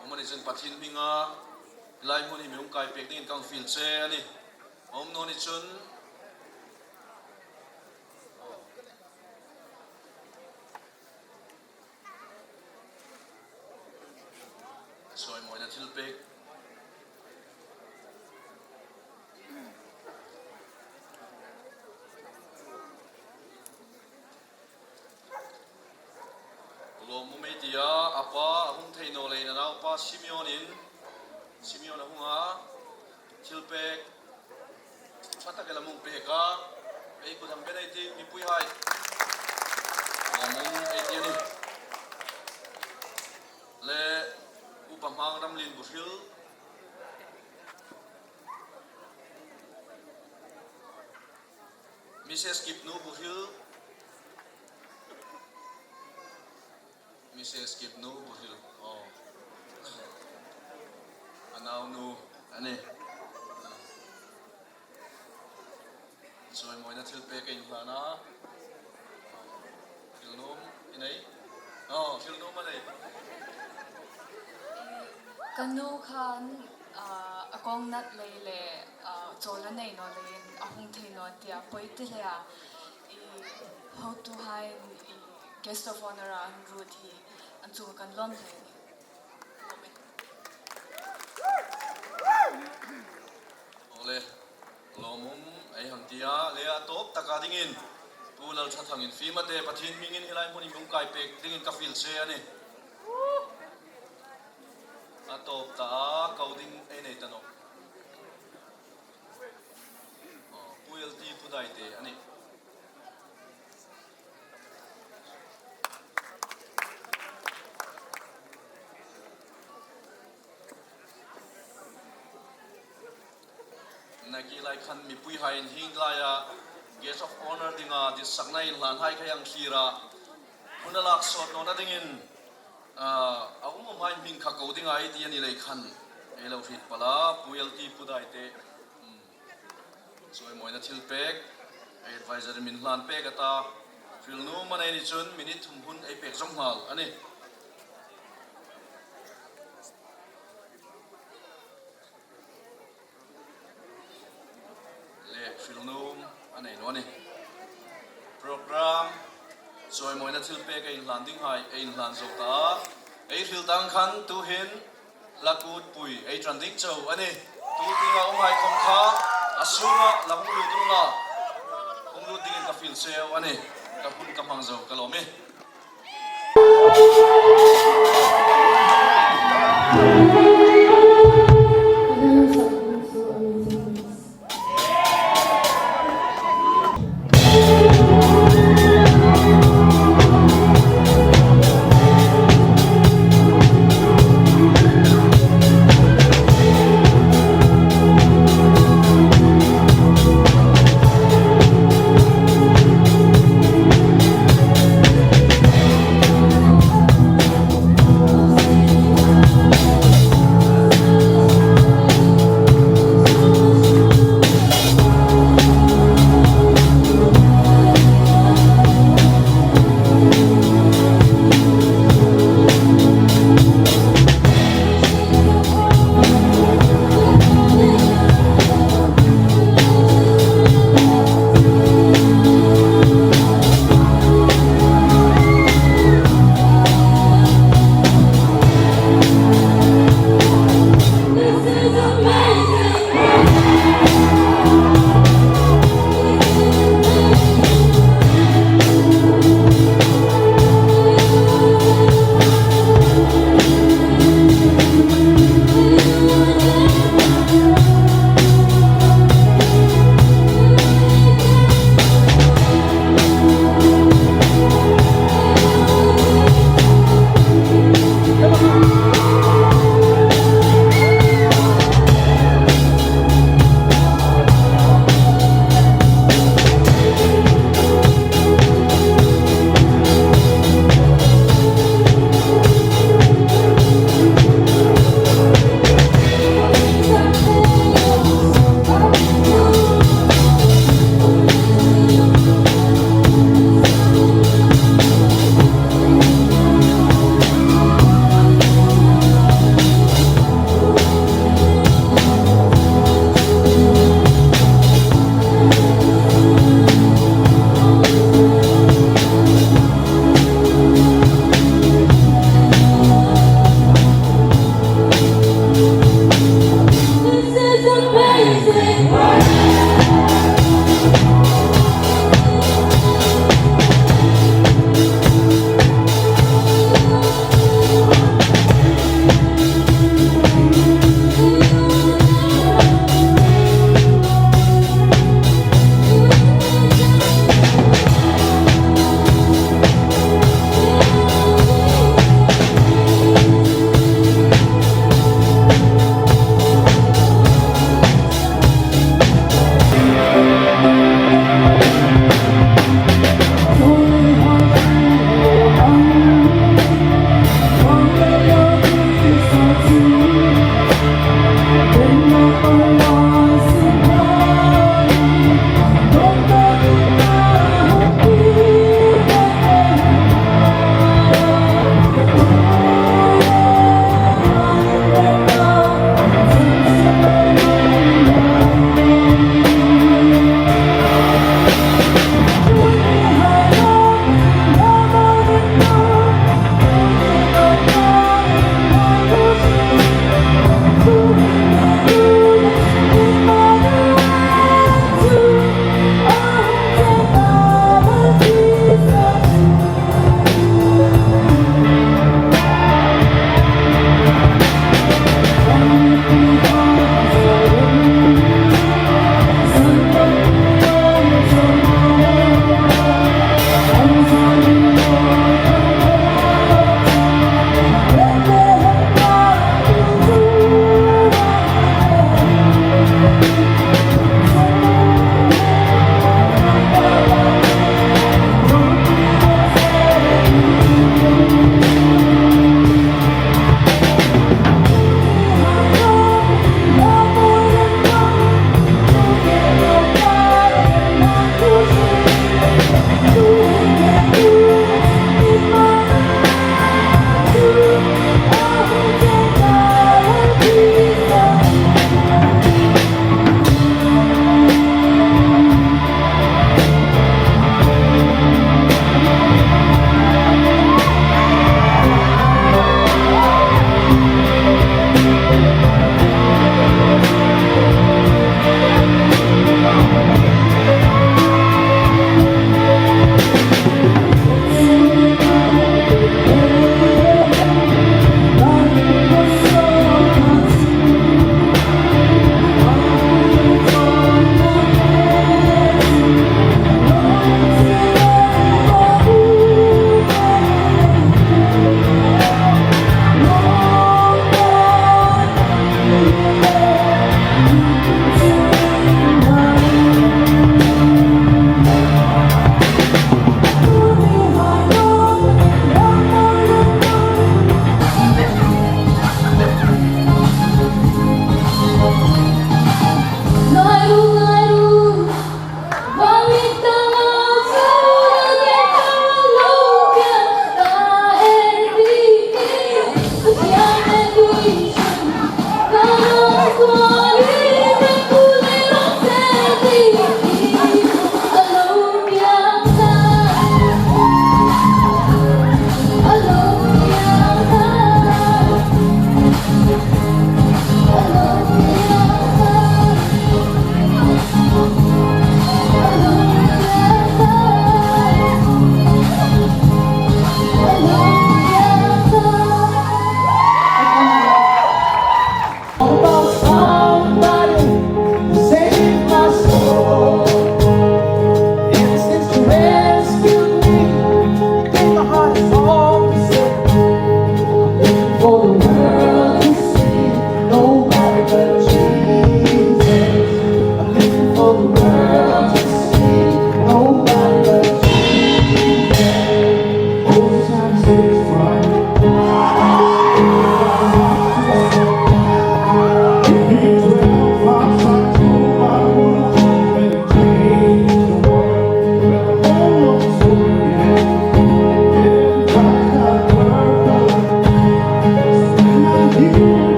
Awm a ni chuan Pathian hminga helai hmun hi minung kai pek dingin ka ang fil che a ni. Awm nawn i chun sawi mawina thil pek. Lawmawm ei tia a pa a hung thei naw leiin a naupa Simeon in Simeon a hung a, thil pek tha tak in a mung pek a, ei kut ang ben ei ti mipui hai lawmawm ei ti a ni. Le upa hmang ramlin buhril. Mrs. Kipnu Buhil Mrs. Kipnu Buhil aw a naunu a ni. Chawimawina thil pek a inhlan a, thil num i nei. Aw thil num a nei. Ka nu khan a kawng nat lei le chawl a nei naw leiin a hung thei naw tiah pawi ti hle a i hotu hain i guest of honor ah an rut hi an chungah kan lawm hle a ni. Lawm e. Awle, lawmawm ei han ti a, le a tawp taka dingin Pu Lalthathangin fim a te Pathian hmingin helai hmun i mung kai pek dingin ka feel che a ni. A tawp ta a, ko ding ei nei ta nawk. Aw, Pu LT Pu Daite a ni. khan mipui hain hing laia Guest of Honour dinga ditsakna inhlan hai kha ang thlir a, hun a lak sawt nawna dingin a awm awm hai hming kha ko dinga ei ti a ni lei khan ei lo hrit palh a, Pu LT Pu Dai te chawimawina thil pek adviser in min hlan pek ata hrilnum a nei ni chun minute thum hun ei pek zawng nghal a ni. Leh hrilhnum a nei lo a ni. Program chawimawina thil pek a inhlan ding hai a inhlan zo ta a, ei hril tang khan tuhin hla kut pui ei tan ding cho a ni. Tu tinga awm hai khawm kha a sunga la hung lut ung la, hung lut dingin ka feel cheu a ni. Ka hun ka hmang zo ka lawm i.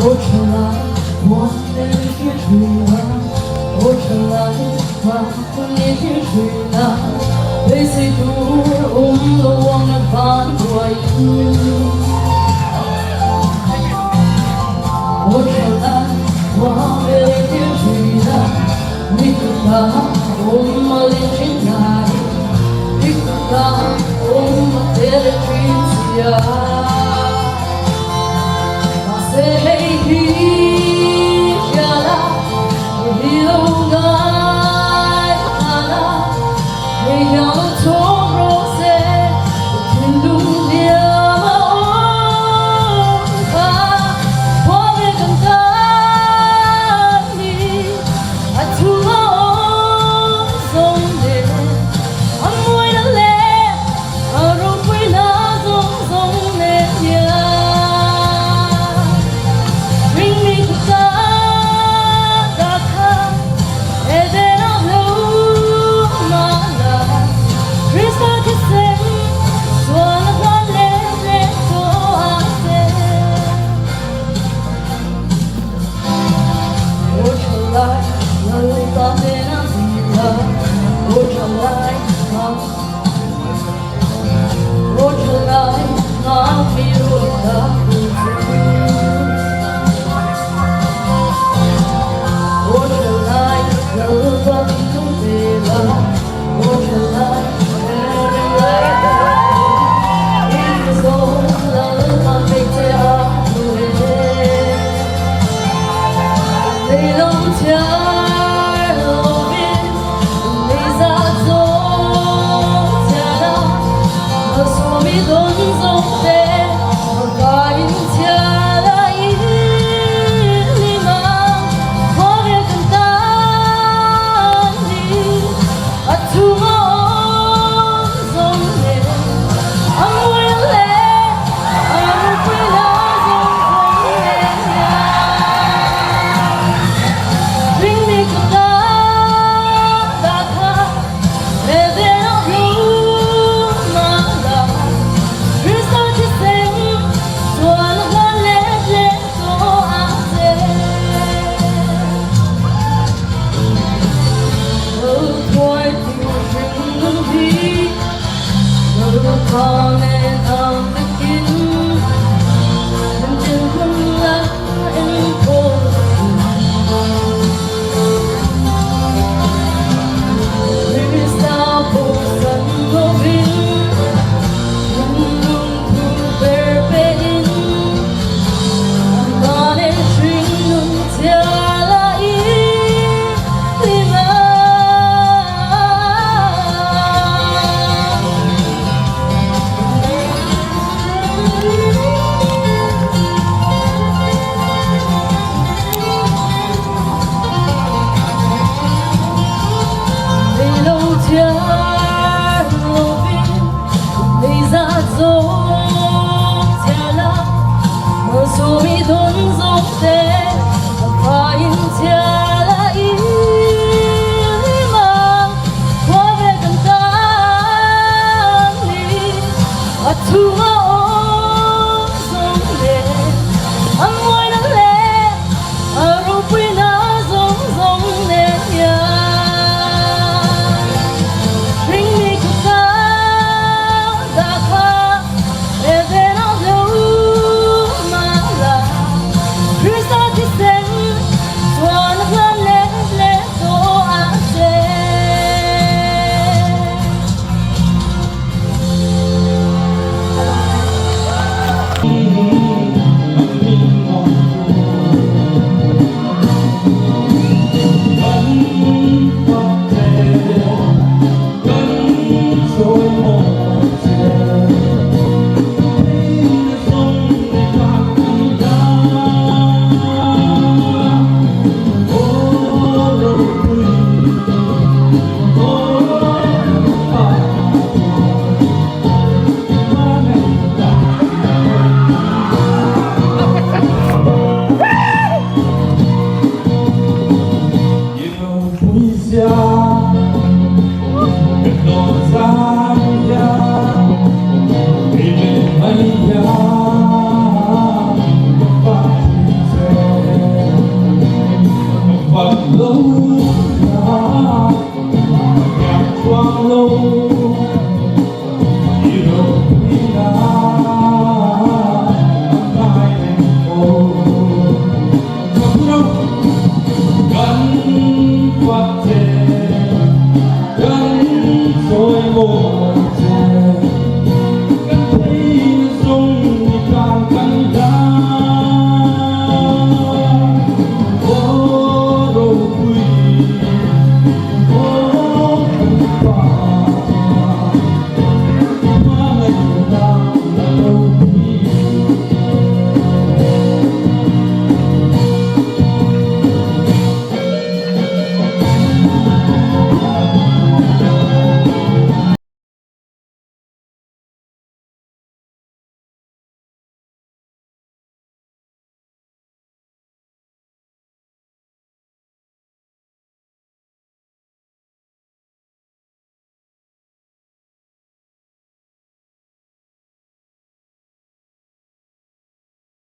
Bye.